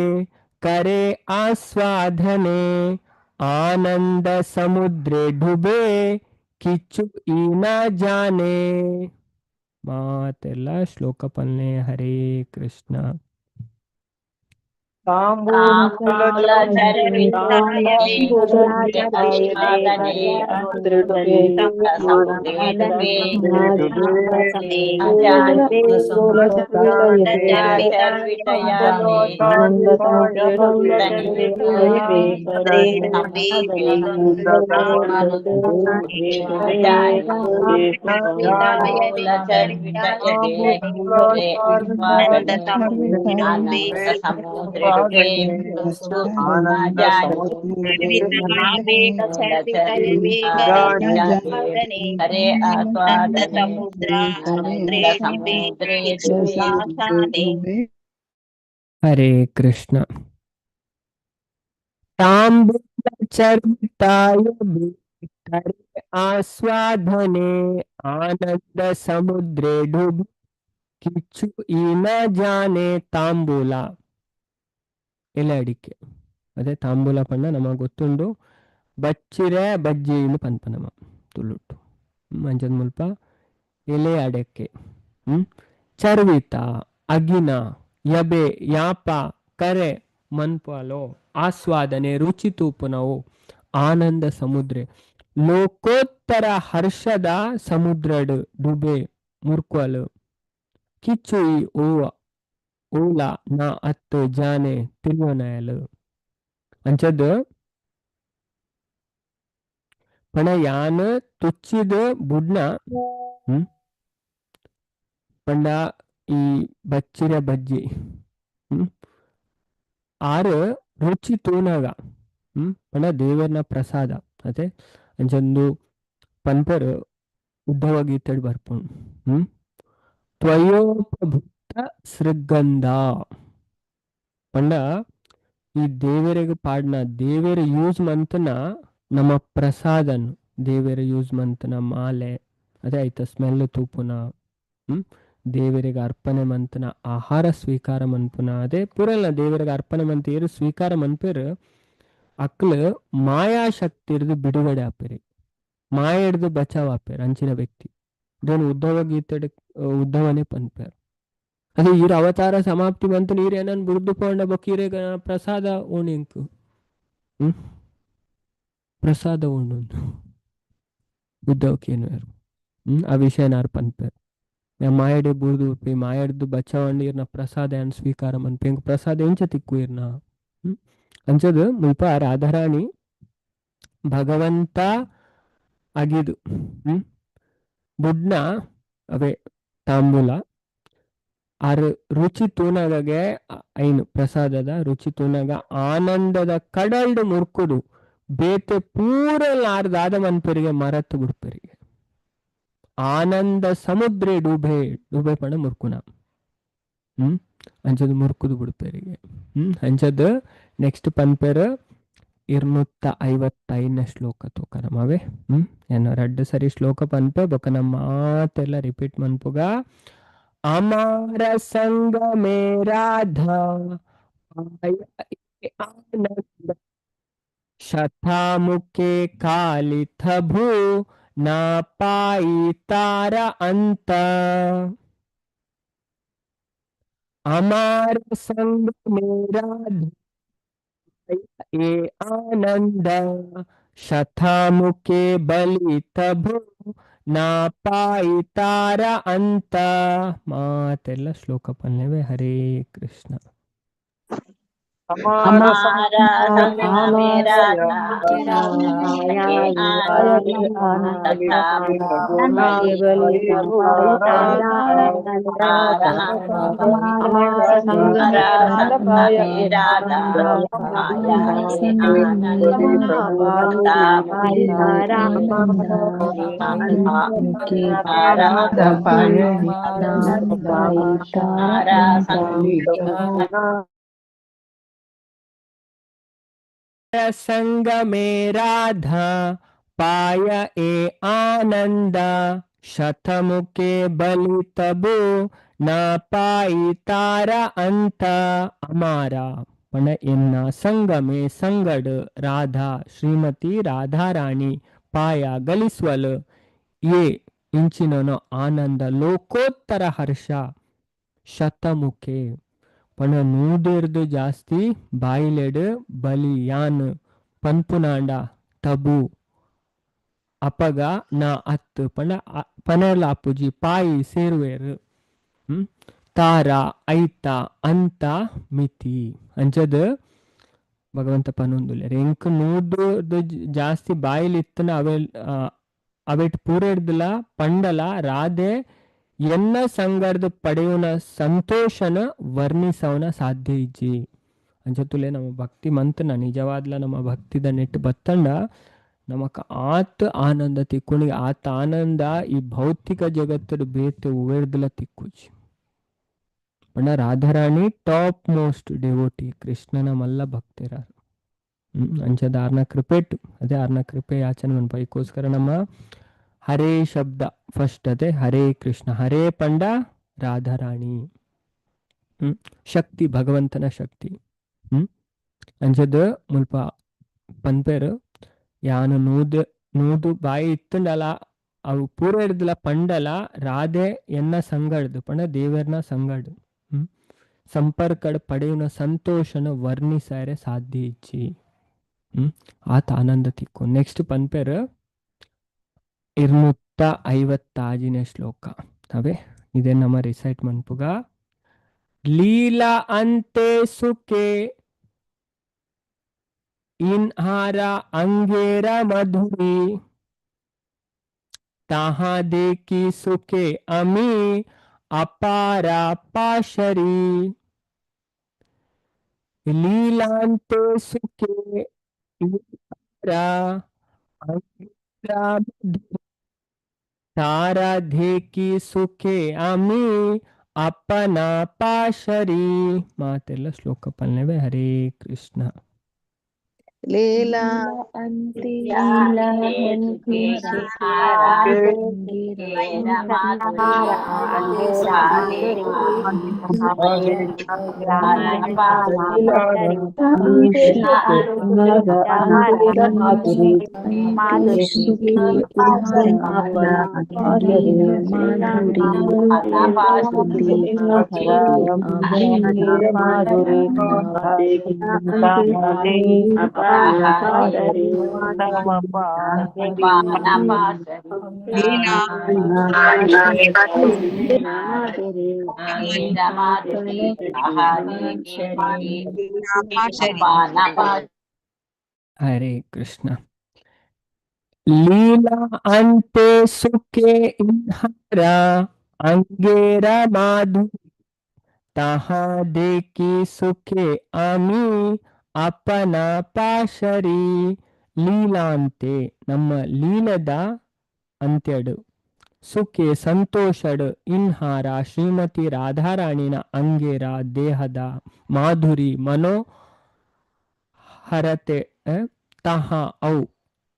करे ಆಸ್ವಾದನೆ ಆನಂದ ಸಮುದ್ರೆ ಡುಬೆ ಕಿಚ್ಚು ಈ ನಾ ಜಾನೆ. ಮಾತೆಲ್ಲ ಶ್ಲೋಕ ಪನ್ನೆ. ಹರೇ ಕೃಷ್ಣ. ತಾಂಬೂಲ ಚರ್ವಿತಾಯ ಆಸ್ವಾದನೆ ಸಮುದ್ರೇಡುಬೆ ಹರೇ ಕೃಷ್ಣ. ತಾಂಬೂಲ ಚರ್ವಿತಾಯ करे ಆಸ್ವಾದನೆ ಆನಂದ ಸಮುದ್ರೆ ಡುಬೆ ಕಿಚ್ಚು ಈ ನ ಜಾನೆ. ತಾಂಬೂಲ ಎಲೆ ಅಡಿಕೆ. ಅದೇ ತಾಂಬೂಲ ಪಂಡ ನಮ ಗೊತ್ತುಂಡು ಬಚ್ಚಿರೆ ಬಜ್ಜಿ ಇಂದು ಪನ್ಪ ನಮ ತುಳುಟು. ಅಂಚದ ಮುಲ್ಪ ಎಲೆ ಅಡಕೆ. ಚರ್ವಿತ ಅಗಿನ ಯಬೆ ಯಾಪ ಕರೆ ಮನ್ಪಾಲೋ ಆಸ್ವಾದನೆ ರುಚಿ ತೂಪುನವು ಆನಂದ ಸಮುದ್ರೆ ಲೋಕೋತ್ತರ ಹರ್ಷದ ಸಮುದ್ರಡ್ ಡುಬೆ ಮುರ್ಕ್ವಲು ಕಿಚ್ಚು ಈ ಓ ಓಲ ನಾ ಅತ್ತು ಜಾನೆ ತಿರುವನಯಲು. ಅಂಚದ್ ಪಣ ಯಾನ್ ತುಚ್ಚಿದ ಬುಡ್ನ. ಪಂಡ ಈ ಬಚ್ಚಿರ ಬಜ್ಜಿ. ಆರು ರುಚಿ ತೂನಗ. ಪಂಡ ದೇವರ್ನ ಪ್ರಸಾದ ಅತೆ ಅಂಚೊಂದು ಪನ್ಪೆರ್ ಉದ್ಧವ ಗೀತೆಡ್ ಬರ್ಪುಂಡು. ತ್ವಯೋಪಭುಕ್ತ ಸೃಗಂಧ ಪಂಡ ಈ ದೇವರಿಗೆ ಪಾಡ್ನ ದೇವೆರ್ ಯೂಸ್ ಮಂತನ ನಮ್ಮ ಪ್ರಸಾದನ್ ದೇವೆರ್ ಯೂಸ್ ಮಂತನ ಮಾಲೆ ಅದೇ ಐತ ಸ್ಮೆಲ್ ತೂಪುನ. ದೇವರಿಗೆ ಅರ್ಪಣೆ ಮಂತನ ಆಹಾರ ಸ್ವೀಕಾರ ಮನ್ಪುನ ಅದೇ ಪೂರಲ್ಲ ದೇವರಿಗೆ ಅರ್ಪಣೆ ಮಂತ ಏರು ಸ್ವೀಕಾರ ಮನ್ಪೆರ್ ಅಕ್ಲು ಮಾಯಾಶಕ್ತಿ ಹಿಡ್ದು ಬಿಡುಗಡೆ ಆಪೆರಿ ಮಾಯ ಹಿಡ್ದು ಬಚಾವ್ ಆಪೆರ್ ಅಂಚಿನ ವ್ಯಕ್ತಿ ಇದನ್ನು ಉದ್ಧವ ಗೀತೆಡ್ ಉದ್ಧವನೇ ಪನ್ಪೆರ್. ಅದೇ ಈರ್ ಅವತಾರ ಸಮಾಪ್ತಿ ಬಂತು ನೀರ್ ಏನನ್ ಬುರ್ದು ಪೋಂಡ ಬೊಕ್ಕ ಈರೆಗ್ ಪ್ರಸಾದ ಓಣಿಂಕು. ಪ್ರಸಾದ ಉಂಡು ಉದ್ಧವಕ್ಕೇನು. ಆ ವಿಷಯನಾರ್ ಪನ್ಪೆರ್ ಮಾಯಡೆ ಬುರ್ದು ಉಪ್ಪಿ ಮಾಯಡ್ದು ಬಚಾವಂಡು ಇರ್ನ ಪ್ರಸಾದ ಏನ್ ಸ್ವೀಕಾರ ಮನ್ಪೆ ಎಂಕ್ ಪ್ರಸಾದ ಎಂಚ ತಿಕ್ಕು ಇರ್ನ. ಅಂಚದ್ ಮುಲ್ಪ ರಾಧಾರಾಣಿ ಭಗವಂತ ಅಗಿದು. ಬುಡ್ನ ಅವೇ ತಾಂಬೂಲ ಆರ್ ರುಚಿ ತೂನಗಗೆ ಐನು ಪ್ರಸಾದದ ರುಚಿ ತೂನಗ ಆನಂದದ ಕಡಲ್ಡ್ ಮುರ್ಕುದು ಬೇತೆ ಪೂರಲ್ ಆರ್ದಾದ ಮನ್ಪೆರಿಗೆ ಮರತ್ತು ಬುಡ್ಪೆರಿಗೆ ಆನಂದ ಸಮುದ್ರೆ ಡೂಬೆ ಡೂಬೆ ಪಂಡ ಮುರ್ಕುನ. ಅಂಚದ್ ಮುರ್ಕುದು ಬುಡ್ಪೆರಿಗೆ. ಅಂಚದ್ ನೆಕ್ಸ್ಟ್ ಪನ್ಪೆರ್ 255ನೇ ಶ್ಲೋಕ ತೂಕ ನಮವೇ. ಏನ್ ರಡ್ಡ್ ಸರಿ ಶ್ಲೋಕ ಪನ್ಪೆ ಬೊಕ ನಮ್ಮ ಮಾತೆಲ್ಲ ರಿಪೀಟ್ ಮನ್ಪುಗ. ಅಮಾರ ಸಂಗ ಮೇ ರಾಧಾ ಪಾಯ ಎ ಆನಂದ ಶತಾಮುಖೆ ಕಾಲಿ ಥಭು ನಾ ಪಾಯಿ ತಾರ ಅಂತ. ಅಮಾರ ಸಂಗ ಮೇ ರಾಧಾ ಎ ಆನಂದ ಶತಾಮುಖೆ ಬಲಿ ತಭು ನಾ ಪಾಯಿ ತಾರ ಅಂತ. ಮಾತೆಲ್ಲ ಶ್ಲೋಕ ಪನ್ನೆವೆ. ಹರೇ ಕೃಷ್ಣ. ಅಮಾರ ಅಮಾರ ಸಂಗ ಮೇ ರಾಧಾ ಎ ಆನಂದ ಸಂಗ ಮೇ ರಾಧಾ ಪಾಯ ಎ ಆನಂದ ಶತಮುಖೆ ಬಲಿ ತಬು ನಾ ಪಾಯಿ ತಾರ ಅಂತ. ಅಮಾರ ಪಣ ಎನ್ನ ಸಂಗಮೆ ಸಂಗಡ್ ರಾಧಾ ಶ್ರೀಮತಿ ರಾಧಾರಾಣಿ ಪಾಯ ಗಲಿಸ್ವಲ್ ಎ ಇಂಚಿನನು ಆನಂದ ಲೋಕೋತ್ತರ ಹರ್ಷ ಶತಮುಖೆ ಪಣ ನೂದೆರ್ದು ಜಾಸ್ತಿ ಬಾಯಿಲೆಡ್ ಬಲಿ ಯಾನ್ ಪನ್ಪುನಾಂಡ ತಬು ಅಪಗ ನಾ ಅತ್ತು ಪಂಡ ಪನೆರ್ಲ ಅಪ್ಪುಜಿ ಪಾಯಿ ಸೇರುವೇರು ತಾರ ಐತ ಅಂತ ಮಿತಿ ಅಂಚದ ಭಗವಂತ ಪನೊಂದುಲ್ಲೆರ್. ಎಂಕ್ ನೂದು ಜಾಸ್ತಿ ಬಾಯಿಲ್ ಇತ್ತನ ಅವೆಲ್ ಅವೆಟ್ ಪೂರೆಡ್ದಲ ಪಂಡಲ ರಾಧೆ ಎನ್ನ ಸಂಗರ್ದ ಪಡೆಯುನ ಸಂತೋಷನ ವರ್ಣಿಸವನ ಸಾಧ್ಯ ಇಜ್ಜಿ. ಅಂಚತುಲೆ ನಮ್ಮ ಭಕ್ತಿ ಮಂತನ ನಿಜವಾದ್ಲ ನಮ್ಮ ಭಕ್ತಿದ ನೆಟ್ಟು ಬತ್ತಂಡ ನಮಕ್ ಆತ್ ಆನಂದ ತಿಕ್ಕುಣಿಗೆ ಆತ ಆನಂದ ಈ ಭೌತಿಕ ಜಗತ್ತಡು ಬೇತೆ ಉವೇರ್ದಲ ತಿಕ್ಕುಜಿ. ಪಂಡ ರಾಧಾರಾಣಿ top most devotee ಕೃಷ್ಣನ ಮಲ್ಲ ಭಕ್ತರಾರು. ಅಂಚದ ಆರ್ನ ಕೃಪೆಟ್ ಅದೇ ಆರ್ನ ಕೃಪೆ ಯಾಚನೆ ಮನ್ಪ. ಇದಕ್ಕೋಸ್ಕರ ನಮ್ಮ ಹರೇ ಶಬ್ದ ಫಸ್ಟ್ ಅದೇ ಹರೇ ಕೃಷ್ಣ. ಹರೇ ಪಂಡ ರಾಧಾರಾಣಿ ಶಕ್ತಿ ಭಗವಂತನ ಶಕ್ತಿ. ಅಂಚದ ಮುಲ್ಪ ಪನ್ಪೇರು ಯಾನು ನೂದು ನೂದು ಬಾಯಿ ಇತ್ತುಂಡಲ ಅವು ಪೂರ ಹಿಡ್ದಲ ಪಂಡಲ ರಾಧೆ ಎನ್ನ ಸಂಗಡ್ದು ಪಂಡ ದೇವರ್ನ ಸಂಗಡು ಸಂಪರ್ಕಡ್ ಪಡೆಯುನ ಸಂತೋಷನ ವರ್ಣಿಸಾರೆ ಸಾಧ್ಯ ಇಜ್ಜಿ. ಆತ ಆನಂದ ತಿಕ್ಕು. ನೆಕ್ಸ್ಟ್ ಪನ್ಪೇರು 256ನೇ ಶ್ಲೋಕ ಅವೇ ಇದೇ ನಮ್ಮ ರಿಸೈಟ್ ಮನ್ಪುಗ. ಲೀಲಾ ಅಂತೆ ಸುಖೆ ಇನ್ಹಾರ ಅಂಗೇರ ಮಧುರಿ ತಾಹಾ ದೇಕಿ ಸುಖೆ ಅಮಿ ಅಪಾರ ಪಾಶರಿ. ಲೀಲಾಂತೆ ಸುಖೆ ಇನ್ಹಾರ ಅಂಗೇರ ಮಧುರಿ ತಾರಾ ಧೇಕಿ ಸುಖೆ ಅಮಿ ಅಪ್ಪನ ಪಾಶರಿ. ಮಾತೆಲ್ಲ ಶ್ಲೋಕ ಪಲ್ಲೆವೆ. ಹರೇ ಕೃಷ್ಣ. ಲೀಲಾ ಅಂತೆ ಹರೇ ಕೃಷ್ಣ. ಲೀಲಾ ಅಂತೆ ಸುಖೆ ಇನ್ಹಾರ ಅಂಗೇರ ಮಾಧುರಿ ತಾಹಾ ದೇಕಿ ಸುಖೆ ಅಮಿ ಅಪ್ಪನ ಪಾಶರಿ. ಲೀಲಾಂತೆ ನಮ್ಮ ಲೀಲದ ಅಂತ್ಯಡು ಸುಖೆ ಸಂತೋಷಡು ಇನ್ಹಾರ ಶ್ರೀಮತಿ ರಾಧಾರಾಣಿನ ಅಂಗೇರ ದೇಹದ ಮಾಧುರಿ ಮನೋ ಹರತೆ ತಹ ಔ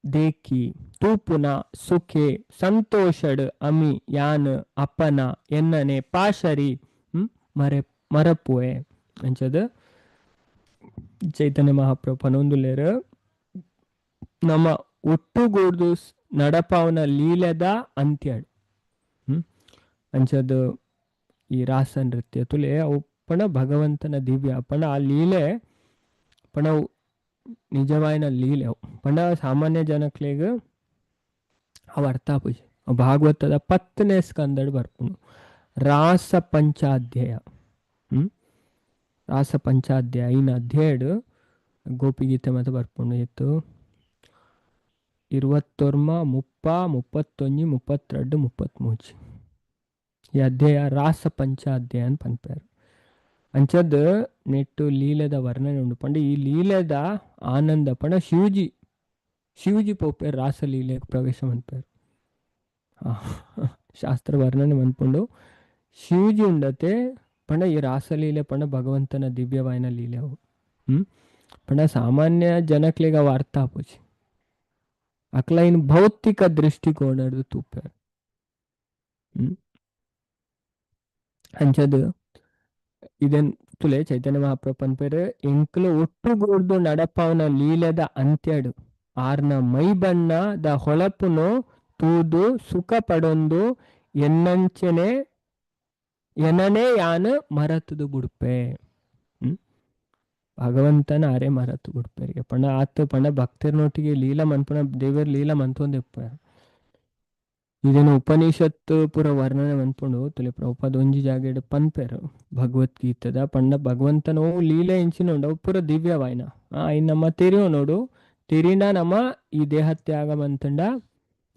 ದೇಕಿ ತೂಪುನ ಸುಖೆ ಸಂತೋಷಡ್ ಅಮಿ ಯಾನ್ ಅಪ್ಪನ ಎನ್ನನೆ ಪಾಶರಿ ಮರೆ ಮರಪುವೆ ಅಂಚದ ಚೈತನ್ಯ ಮಹಾಪ್ರಭು ಪನೊಂದುಲ್ಲೆರ್ ನಮ್ಮ ಒಟ್ಟುಗೂಡ್ದು ನಡಪಾವನ ಲೀಲೆದ ಅಂತ್ಯಡ್ ಅಂಚದ ಈ ರಾಸ ನೃತ್ಯ ತುಲೆ ಅವು ಪಣ ಭಗವಂತನ ದಿವ್ಯ ಪಣ ಆ ಲೀಲೆ ಪಣ ಅವು ನಿಜವಾಯಿನ ಲೀಲೆ ಅವು ಪಂಡ ಸಾಮಾನ್ಯ ಜನಕ್ಲೆಗ್ ಅವು ಅರ್ಥ ಆಪುಜಿ. ಭಾಗವತದ 10ನೇ ಸ್ಕಂದಡ್ ಬರ್ಪುಂಡು ರಾಸ ಪಂಚಾಧ್ಯಾಯ. ರಾಸ ಪಂಚಾಧ್ಯಾಯ ಐನ ಅಧ್ಯಾಯಡ್ ಗೋಪಿಗೀತೆ ಮಾತ ಬರ್ಪುಂಡು. ಇತ್ತು 21 30 31 32 33 ಈ ಅಧ್ಯಾಯ ರಾಸ ಪಂಚಾಧ್ಯಾಯ ಅಂತ ಪನ್ಪೇರು. ಅಂಚದ್ ನೆಟ್ಟು ಲೀಲೆದ ವರ್ಣನೆ ಉಂಡು. ಪಂಡ ಈ ಲೀಲೆದ ಆನಂದ ಪಂಡ ಶಿವಜಿ ಶಿವಜಿ ಪೋಪೇರ್ ರಾಸಲೀಲೆ ಪ್ರವೇಶ ಮನ್ಪೇರು. ಶಾಸ್ತ್ರ ವರ್ಣನೆ ಮನ್ಪುಂಡು ಶಿವಜಿ ಉಂಡತೆ ಪಂಡ ಈ ರಾಸಲೀಲೆ ಪಂಡ ಭಗವಂತನ ದಿವ್ಯವಾಯಿನ ಲೀಲೆ ಅವು. ಪಂಡ ಸಾಮಾನ್ಯ ಜನಕ್ಲೆಗ್ ಅವು ಅರ್ಥ ಆಪುಜಿ. ಅಕ್ಲ ಇನ್ ಭೌತಿಕ ದೃಷ್ಟಿಕೋನಡ್ದು ತೂಪೇರ್. ಅಂಚದ್ ಇದನ್ ತುಲೆ ಚೈತನ್ಯ ಮಹಾಪ್ರಭು ಪನ್ಪೇರು ಎಂಕ್ಲು ಒಟ್ಟುಗೂಡ್ದು ನಡಪಾವನ ಲೀಲೆದ ಅಂತ್ಯಡು ಆರ್ನ ಮೈ ಬಣ್ಣ ದ ಹೊಳಪುನು ತೂದು ಸುಖ ಪಡೊಂದು ಎನ್ನಂಚನೆ ಎನನೇ ಯಾನ್ ಮರತುದು ಬುಡ್ಪೆ. ಭಗವಂತನ ಅರೆ ಮರತು ಬುಡ್ಪೆರಿಗೆ ಪಂಡ ಆತ್ ಪಂಡ ಭಕ್ತರ್ನೊಟ್ಟಿಗೆ ಲೀಲ ಮನ್ಪುನ ದೇವರ್ ಲೀಲ ಮನ್ತೊಂದಿಪ್ಪೆ. ಇದನ್ನು ಉಪನಿಷತ್ತು ಪೂರ ವರ್ಣನೆ ಮನ್ಪುಂಡು. ತುಲೆ ಪ್ರಭುಪಾದ ಒಂಜಿ ಜಾಗೆಡ್ ಪನ್ಪೆರು ಭಗವದ್ಗೀತೆದ ಪಂಡ ಭಗವಂತನ ಓ ಲೀಲೆ ಇಂಚಿನ ಉಂಡು ಅವು ಪೂರ ದಿವ್ಯವಾಯಿನ ಐನ್ ನಮ್ಮ ತೆರಿಯೋ ನೋಡು ತೆರಿನ ನಮ್ಮ ಈ ದೇಹ ತ್ಯಾಗ ಮಂತಂಡ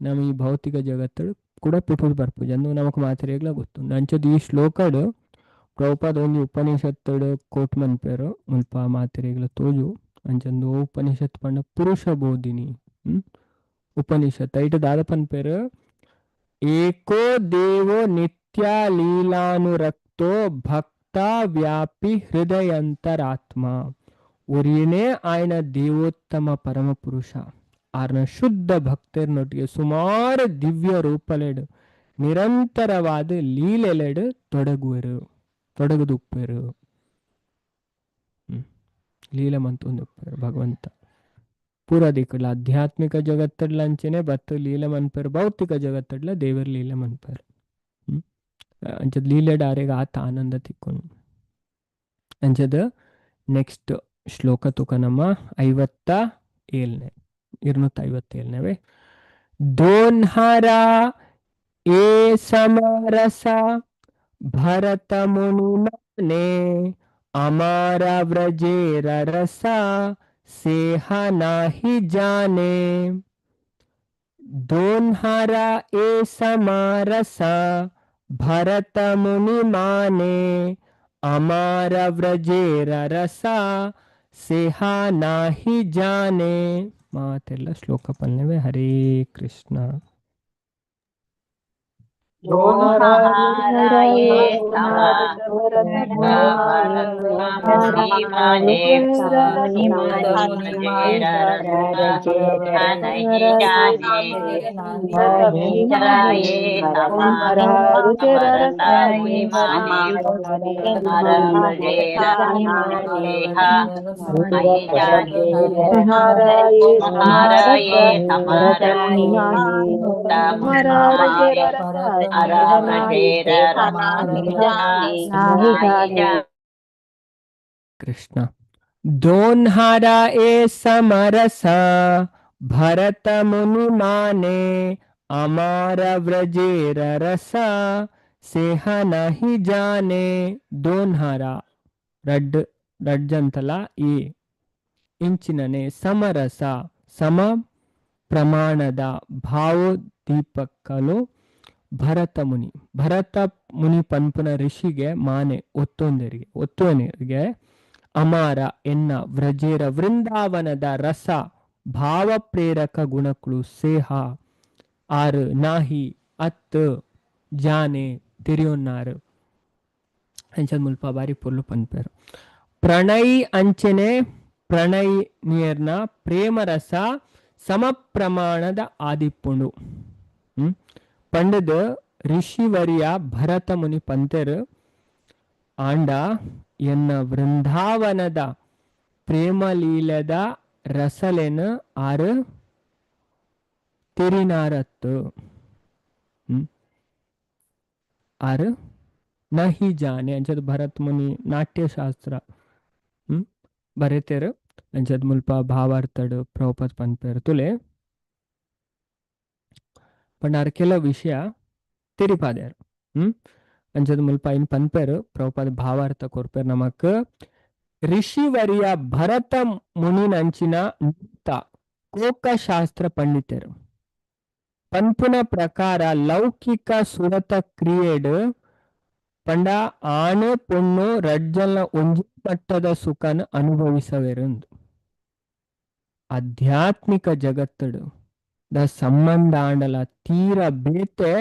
ನಮ್ಮ ಈ ಭೌತಿಕ ಜಗತ್ತು ಕೂಡ ಪುಟುದು ಬರ್ಪುಜಿ ಅಂದು ನಮಕ್ ಮಾತೆರೆಗ್ಲ ಗೊತ್ತುಂಡು. ಅಂಚದ ಈ ಶ್ಲೋಕಡ್ ಪ್ರಭುಪಾದ ಒಂಜಿ ಉಪನಿಷತ್ತುಡು ಕೋಟ್ ಮನ್ಪೆರು ಮುಲ್ಪ ಮಾತೆರೆಗ್ಲ ತೋಜು. ಅಂಚಂದು ಉಪನಿಷತ್ ಪಂಡ ಪುರುಷ ಬೋಧಿನಿ ಉಪನಿಷತ್ ಐಟ್ ದಾದ ಪನ್ಪೆರು ಏಕೋ ದೇವೋ ನಿತ್ಯ ಲೀಲಾನುರಕ್ತೋ ಭಕ್ತ ವ್ಯಾಪಿ ಹೃದಯಂತರಾತ್ಮ. ಒರಿಯನೇ ಆಯನ ದೇವೋತ್ತಮ ಪರಮ ಪುರುಷ ಆರ್ನ ಶುದ್ಧ ಭಕ್ತರ್ನೊಟ್ಟಿಗೆ ಸುಮಾರು ದಿವ್ಯ ರೂಪಲೆಡು ನಿರಂತರವಾದ ಲೀಲೆಲೆಡು ತೊಡಗುವರು ತೊಡಗುದುಪ್ಪೆರು. ಲೀಲೆ ಮಂತೊಂದುಪ್ಪೆರು ಭಗವಂತ ಪೂರ ದಿಕ್ಕುಲ ಆಧ್ಯಾತ್ಮಿಕ ಜಗತ್ತಡ್ಲ ಅಂಚನೆ ಬತ್ತು ಲೀಲೆ ಮನ್ಪೆರು ಭೌತಿಕ ಜಗತ್ತಡ್ಲ ದೇವರ್ ಲೀಲೆ ಮನ್ಪೆರು. ಅಂಚದ ಲೀಲೆಡ್ ಆರೆಗ್ ಆತ ಆನಂದ ತಿಕ್ಕೊಂಡು. ಅಂಚದ ನೆಕ್ಸ್ಟ್ ಶ್ಲೋಕ ತುಕ ನಮ್ಮ 57ನೇ 257ನೇ ದೋನ್ಹರ ಏ ಸಮರಸ ಭರತ ಮುನಿ ಮನೆ ಅಮಾರ ವ್ರಜೇರ ರಸ ಸೇಹ ನಾಹಿ ಜಾನೆ. ದೋನ್ಹರ ಏ ಸಮರಸ ಭರತ ಮುನಿ ಮಾನೆ ಅಮಾರ ವ್ರಜೇರ ರಸ ಸೇಹ ನಾಹಿ ಜಾನೆ. ಮಾತೆಲ್ಲ ಶ್ಲೋಕ ಪಲ್ಲೆವೆ. ಹರೇ ಕೃಷ್ಣ. ಕೃಷ್ಣ ದೋನ್ಹಾರ ಏ ಸಮರಸ ಭರತ ಮುನಿ ಮಾನೆ ಅಮಾರ ವ್ರಜೇರ ರಸ ಸೇಹ ನಹಿ ಜಾನೆ. ದೋನ್ಹಾರ ರಡ್ ರಡ್ಜಂತಲ ಈ ಇಂಚಿನನೆ ಸಮರಸ ಸಮ ಪ್ರಮಾಣದ ಭಾವೋದ್ದೀಪಕಲು ಭರತ ಮುನಿ ಭರತ ಮುನಿ ಪನ್ಪುನ ಋಷಿಗೆ ಮಾನೆ ಒತ್ತೊಂದರಿಗೆ ಒತ್ತುವನಿಗೆ ಅಮಾರ ಎನ್ನ ವ್ರಜೇರ ವೃಂದಾವನದ ರಸ ಭಾವ ಪ್ರೇರಕ ಗುಣಕಳು ಸೇಹ ಆರು ನಾಹಿ ಅತ್ ಜಾನೆ ತಿರಿಯೊನ್ನಾರು. ಅಂಚದ ಮುಲ್ಪ ಬಾರಿ ಪೊರ್ಲು ಪನ್ಪೇರು. ಪ್ರಣಯ್ ಅಂಚನೆ ಪ್ರಣಯ್ ನಿಯರ್ನ ಪ್ರೇಮ ರಸ ಸಮ ಪ್ರಮಾಣದ ಆದಿಪ್ಪುಂಡು. ಪಂಡದ ಋಷಿವರ್ಯ ಭರತ ಮುನಿ ಪಂತೆರ್ ಆಂಡ ಎನ್ನ ವೃಂದಾವನದ ಪ್ರೇಮಲೀಲದ ರಸಲೆನ್ ಆರು ತೆರಿನಾರತ್ತು. ಆರು ನಹಿ ಜಾನೆ ಅಂಚದ ಭರತ್ ಮುನಿ ನಾಟ್ಯಶಾಸ್ತ್ರ ಬರೆತೆರ್ ಅಂಚದ ಮುಲ್ಪ ಭಾವಾರ್ಥಡ್ ಪ್ರಭುಪಾದ್ ಪನ್ಪೆರ್ ತುಲೆ ಪಂಡ ಆರ್ ಕೆಲವು ವಿಷಯ ತೆರಿಪಾದೆರ್. ಅಂಚದ ಮುಲ್ಪ ಐನ್ ಪನ್ಪೆರ್ ಪ್ರಭುಪಾದ್ ಭಾವಾರ್ಥ ಕೊರ್ಪೆರ್ ನಮಕ್. ಋಷಿವರ್ಯ ಭರತ ಮುನಿನಂಚಿನ ನೃತ್ತ ಕೋಕಶಾಸ್ತ್ರ ಪಂಡಿತೆರ್ ಪನ್ಪುನ ಪ್ರಕಾರ ಲೌಕಿಕ ಸುರತ ಕ್ರಿಯೆಡ್ ಪಂಡ ಆಣ್ ಪೊಣ್ಣು ರಡ್ಜಲ್ನ ಒಂಜಿ ಮಟ್ಟದ ಸುಖನ ಅನುಭವಿಸವೆರಂದು. ಆಧ್ಯಾತ್ಮಿಕ ಜಗತ್ತಡು ದ ಸಂಬಂಧ ಆಂಡಲ ತೀರ ಬೇತೆ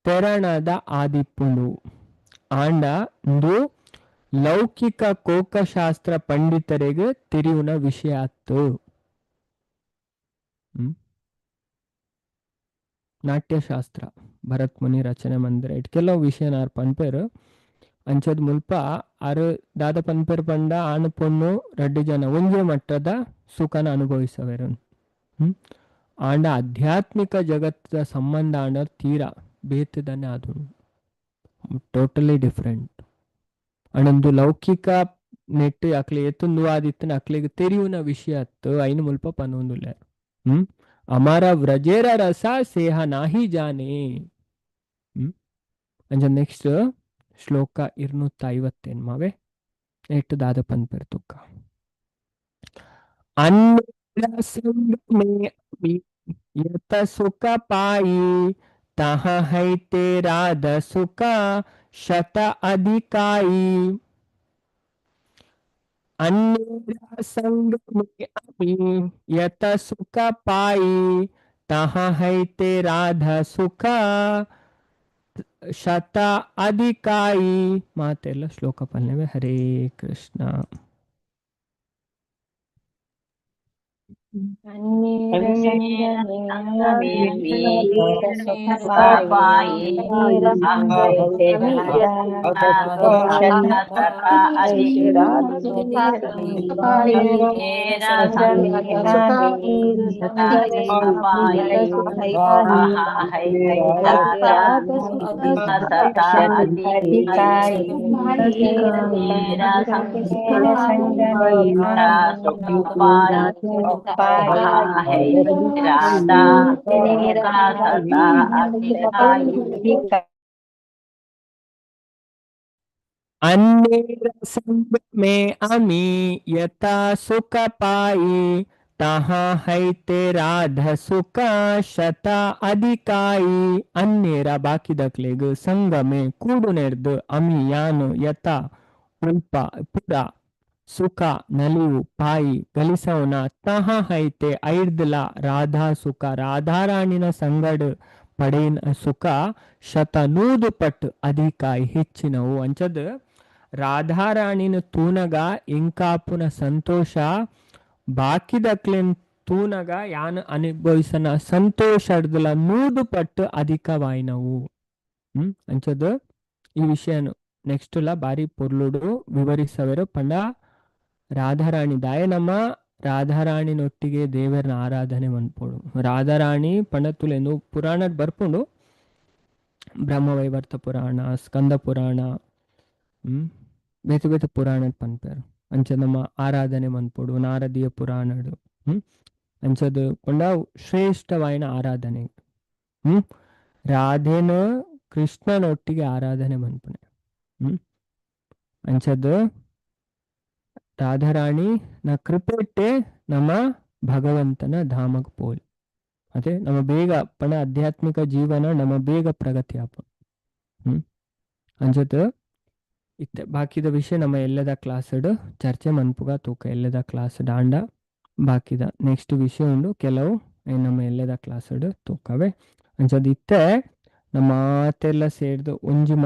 ತೆರಣದ ಆದಿಪ್ಪುಂಡು. ಆಂಡ ಇಂದು ಲೌಕಿಕ ಕೋಕಶಾಸ್ತ್ರ ಪಂಡಿತರಿಗೆ ತೆರಿಯುನ ವಿಷಯ ಆತ್ತು. ನಾಟ್ಯಶಾಸ್ತ್ರ ಭರತ್ ಮುನಿ ರಚನೆ ಮಂದಿರ it ಕೆಲವು ವಿಷಯ ಆರ್ ಪನ್ಪೆರ್. ಅಂಚದ ಮುಲ್ಪ ಆರ್ ದಾದ ಪನ್ಪೆರ್ ಪಂಡ ಆಣ್ ಪೊಣ್ಣು ರಡ್ಡು ಜನ ಒಂಜೇ ಮಟ್ಟದ ಸುಖನ ಅನುಭವಿಸವೆರು. ಆಂಡ ಆಧ್ಯಾತ್ಮಿಕ ಜಗತ್ತದ ಸಂಬಂಧ ಆಂಡ ತೀರಾ ಬೇತೆದನೆ ಅದು ಟೋಟಲಿ ಡಿಫ್ರೆಂಟ್. ಅಂಡೊಂದು ಲೌಕಿಕ ನೆಟ್ ಅಕ್ಲೆ ಏತೊಂದು ಆದಿತ್ತಿನ ಅಕ್ಲೆಗ್ ತೆರಿಯುನ ವಿಷಯ ಅತ್ತು ಐನು ಮುಲ್ಪ ಪನೊಂದುಲ್ಲೆರ್. ಅಮರ ವ್ರಜೇರ ರಸ ಸೇಹ ನಾಹಿ ಜಾನೆ. ಅಂಚ ನೆಕ್ಸ್ಟ್ ಶ್ಲೋಕ 258 ಮಾವೆ ನೆಟ್ಟು ದಾದ ಪನ್ಪೆರ್ ತುಕ್ಕ. ಅನ್ಯ ಸಂಗಮೇ ಅಮಿ ಯತ ಸುಖ ಪಾಯಿ ತಹ ಹೈತೆ ರಾಧ ಸುಖ ಶತ ಅಧಿಕಾಯಿ. ಅನ್ಯರ ಸಂಗಮೇ ಅಮಿ ಯತ ಸುಖ ಪಾಯಿ ತಹ ಹೈತೆ ರಾಧ ಸುಖ ಶತ ಅಧಿಕಾಯಿ. ಮಾತೆಲ್ಲ ಶ್ಲೋಕ ಪಲ್ಲೆವೆ. ಹರೇ ಕೃಷ್ಣ. ಅನ್ಯೇರ ಸಂಗಮೇ ಅಮಿ ಯತ ಸುಖ ಪಾಯಿ अन्येर संग में अमी यथा सुख पाई तहा हैते राध ಸುಖ ಶತ ಅಧಿಕಾಯಿ. ಅನ್ಯೇರ ಬಾಕಿದಕ್ಲೆಗ್ ಸಂಗಮೆ ಕೂಡು ನೆರ್ದು ಅಮಿ ಯಾನು ಯಥ ಉಲ್ಪ ಪುರ ಸುಖ ನಲಿವು ಪಾಯಿ ಗಲಿಸವನ ತಹ ಹೈತೆ ಐರ್ದಲ ರಾಧಾ ಸುಖ ರಾಧಾರಾಣಿನ ಸಂಗಡ್ ಪಡೆಯಿನ ಸುಖ ಶತ ನೂದು ಪಟ್ಟು ಅಧಿಕಾಯಿ ಹೆಚ್ಚಿನವು. ಅಂಚದ್ ರಾಧಾರಾಣಿನ ತೂನಗ ಇಂಕಾಪುನ ಸಂತೋಷ ಬಾಕಿದಕ್ಲೆನ್ ತೂನಗ ಯಾನ್ ಅನುಭವಿಸನ ಸಂತೋಷ ಅಡ್ದಲ ನೂದು ಪಟ್ಟು ಅಧಿಕವಾಯಿನವು. ಅಂಚದ್ ಈ ವಿಷಯನು ನೆಕ್ಸ್ಟ್ ಲ ಬಾರಿ ಪೊರ್ಲುಡು ವಿವರಿಸವೆರು. ಪಂಡ ರಾಧಾರಾಣಿ ದಾಯ ನಮ್ಮ ರಾಧಾರಾಣಿನೊಟ್ಟಿಗೆ ದೇವರನ ಆರಾಧನೆ ಮನ್ಪೊಡು. ರಾಧಾರಾಣಿ ಪಂಡ ತುಲೆಂದು ಪುರಾಣಡ್ ಬರ್ಪುಂಡು, ಬ್ರಹ್ಮವೈವರ್ತ ಪುರಾಣ, ಸ್ಕಂದ ಪುರಾಣ, ಬೇತೆ ಬೇತೆ ಪುರಾಣಡ್ ಪನ್ಪೆರ್. ಅಂಚ ನಮ್ಮ ಆರಾಧನೆ ಮನ್ಪೊಡು ನಾರದೀಯ ಪುರಾಣಡ್. ಅಂಚದ್ ಪಂಡ ಶ್ರೇಷ್ಠವಾಯಿನ ಆರಾಧನೆ. ರಾಧೆನ ಕೃಷ್ಣನೊಟ್ಟಿಗೆ ಆರಾಧನೆ ಮನ್ಪುನೆ. ಅಂಚದ್ ರಾಧಾರಾಣಿ ನ ಕೃಪೆಟ್ಟೆ ನಮ್ಮ ಭಗವಂತನ ಧಾಮಕ್ ಪೋಲಿ. ಅದೇ ನಮ್ಮ ಬೇಗ ಪಣ ಆಧ್ಯಾತ್ಮಿಕ ಜೀವನ ನಮ್ಮ ಬೇಗ ಪ್ರಗತಿ ಆಪ. ಅಂಚದ್ ಇತ್ತೆ ಬಾಕಿದ ವಿಷಯ ನಮ್ಮ ಎಲ್ಲದ ಕ್ಲಾಸ್ಡ್ ಚರ್ಚೆ ಮನ್ಪುಗ ತೂಕ ಎಲ್ಲದ ಕ್ಲಾಸ್ ಡಾಂಡ ಬಾಕಿದ ನೆಕ್ಸ್ಟ್ ವಿಷಯ ಉಂಡು ಕೆಲವು ನಮ್ಮ ಎಲ್ಲದ ಕ್ಲಾಸ್ಡ್ ತೂಕವೆ. ಅಂಚದ್ ಇತ್ತೆ ನಮ್ಮ ಮಾತೆಲ್ಲ ಸೇರ್ದು ಒಂಜಿ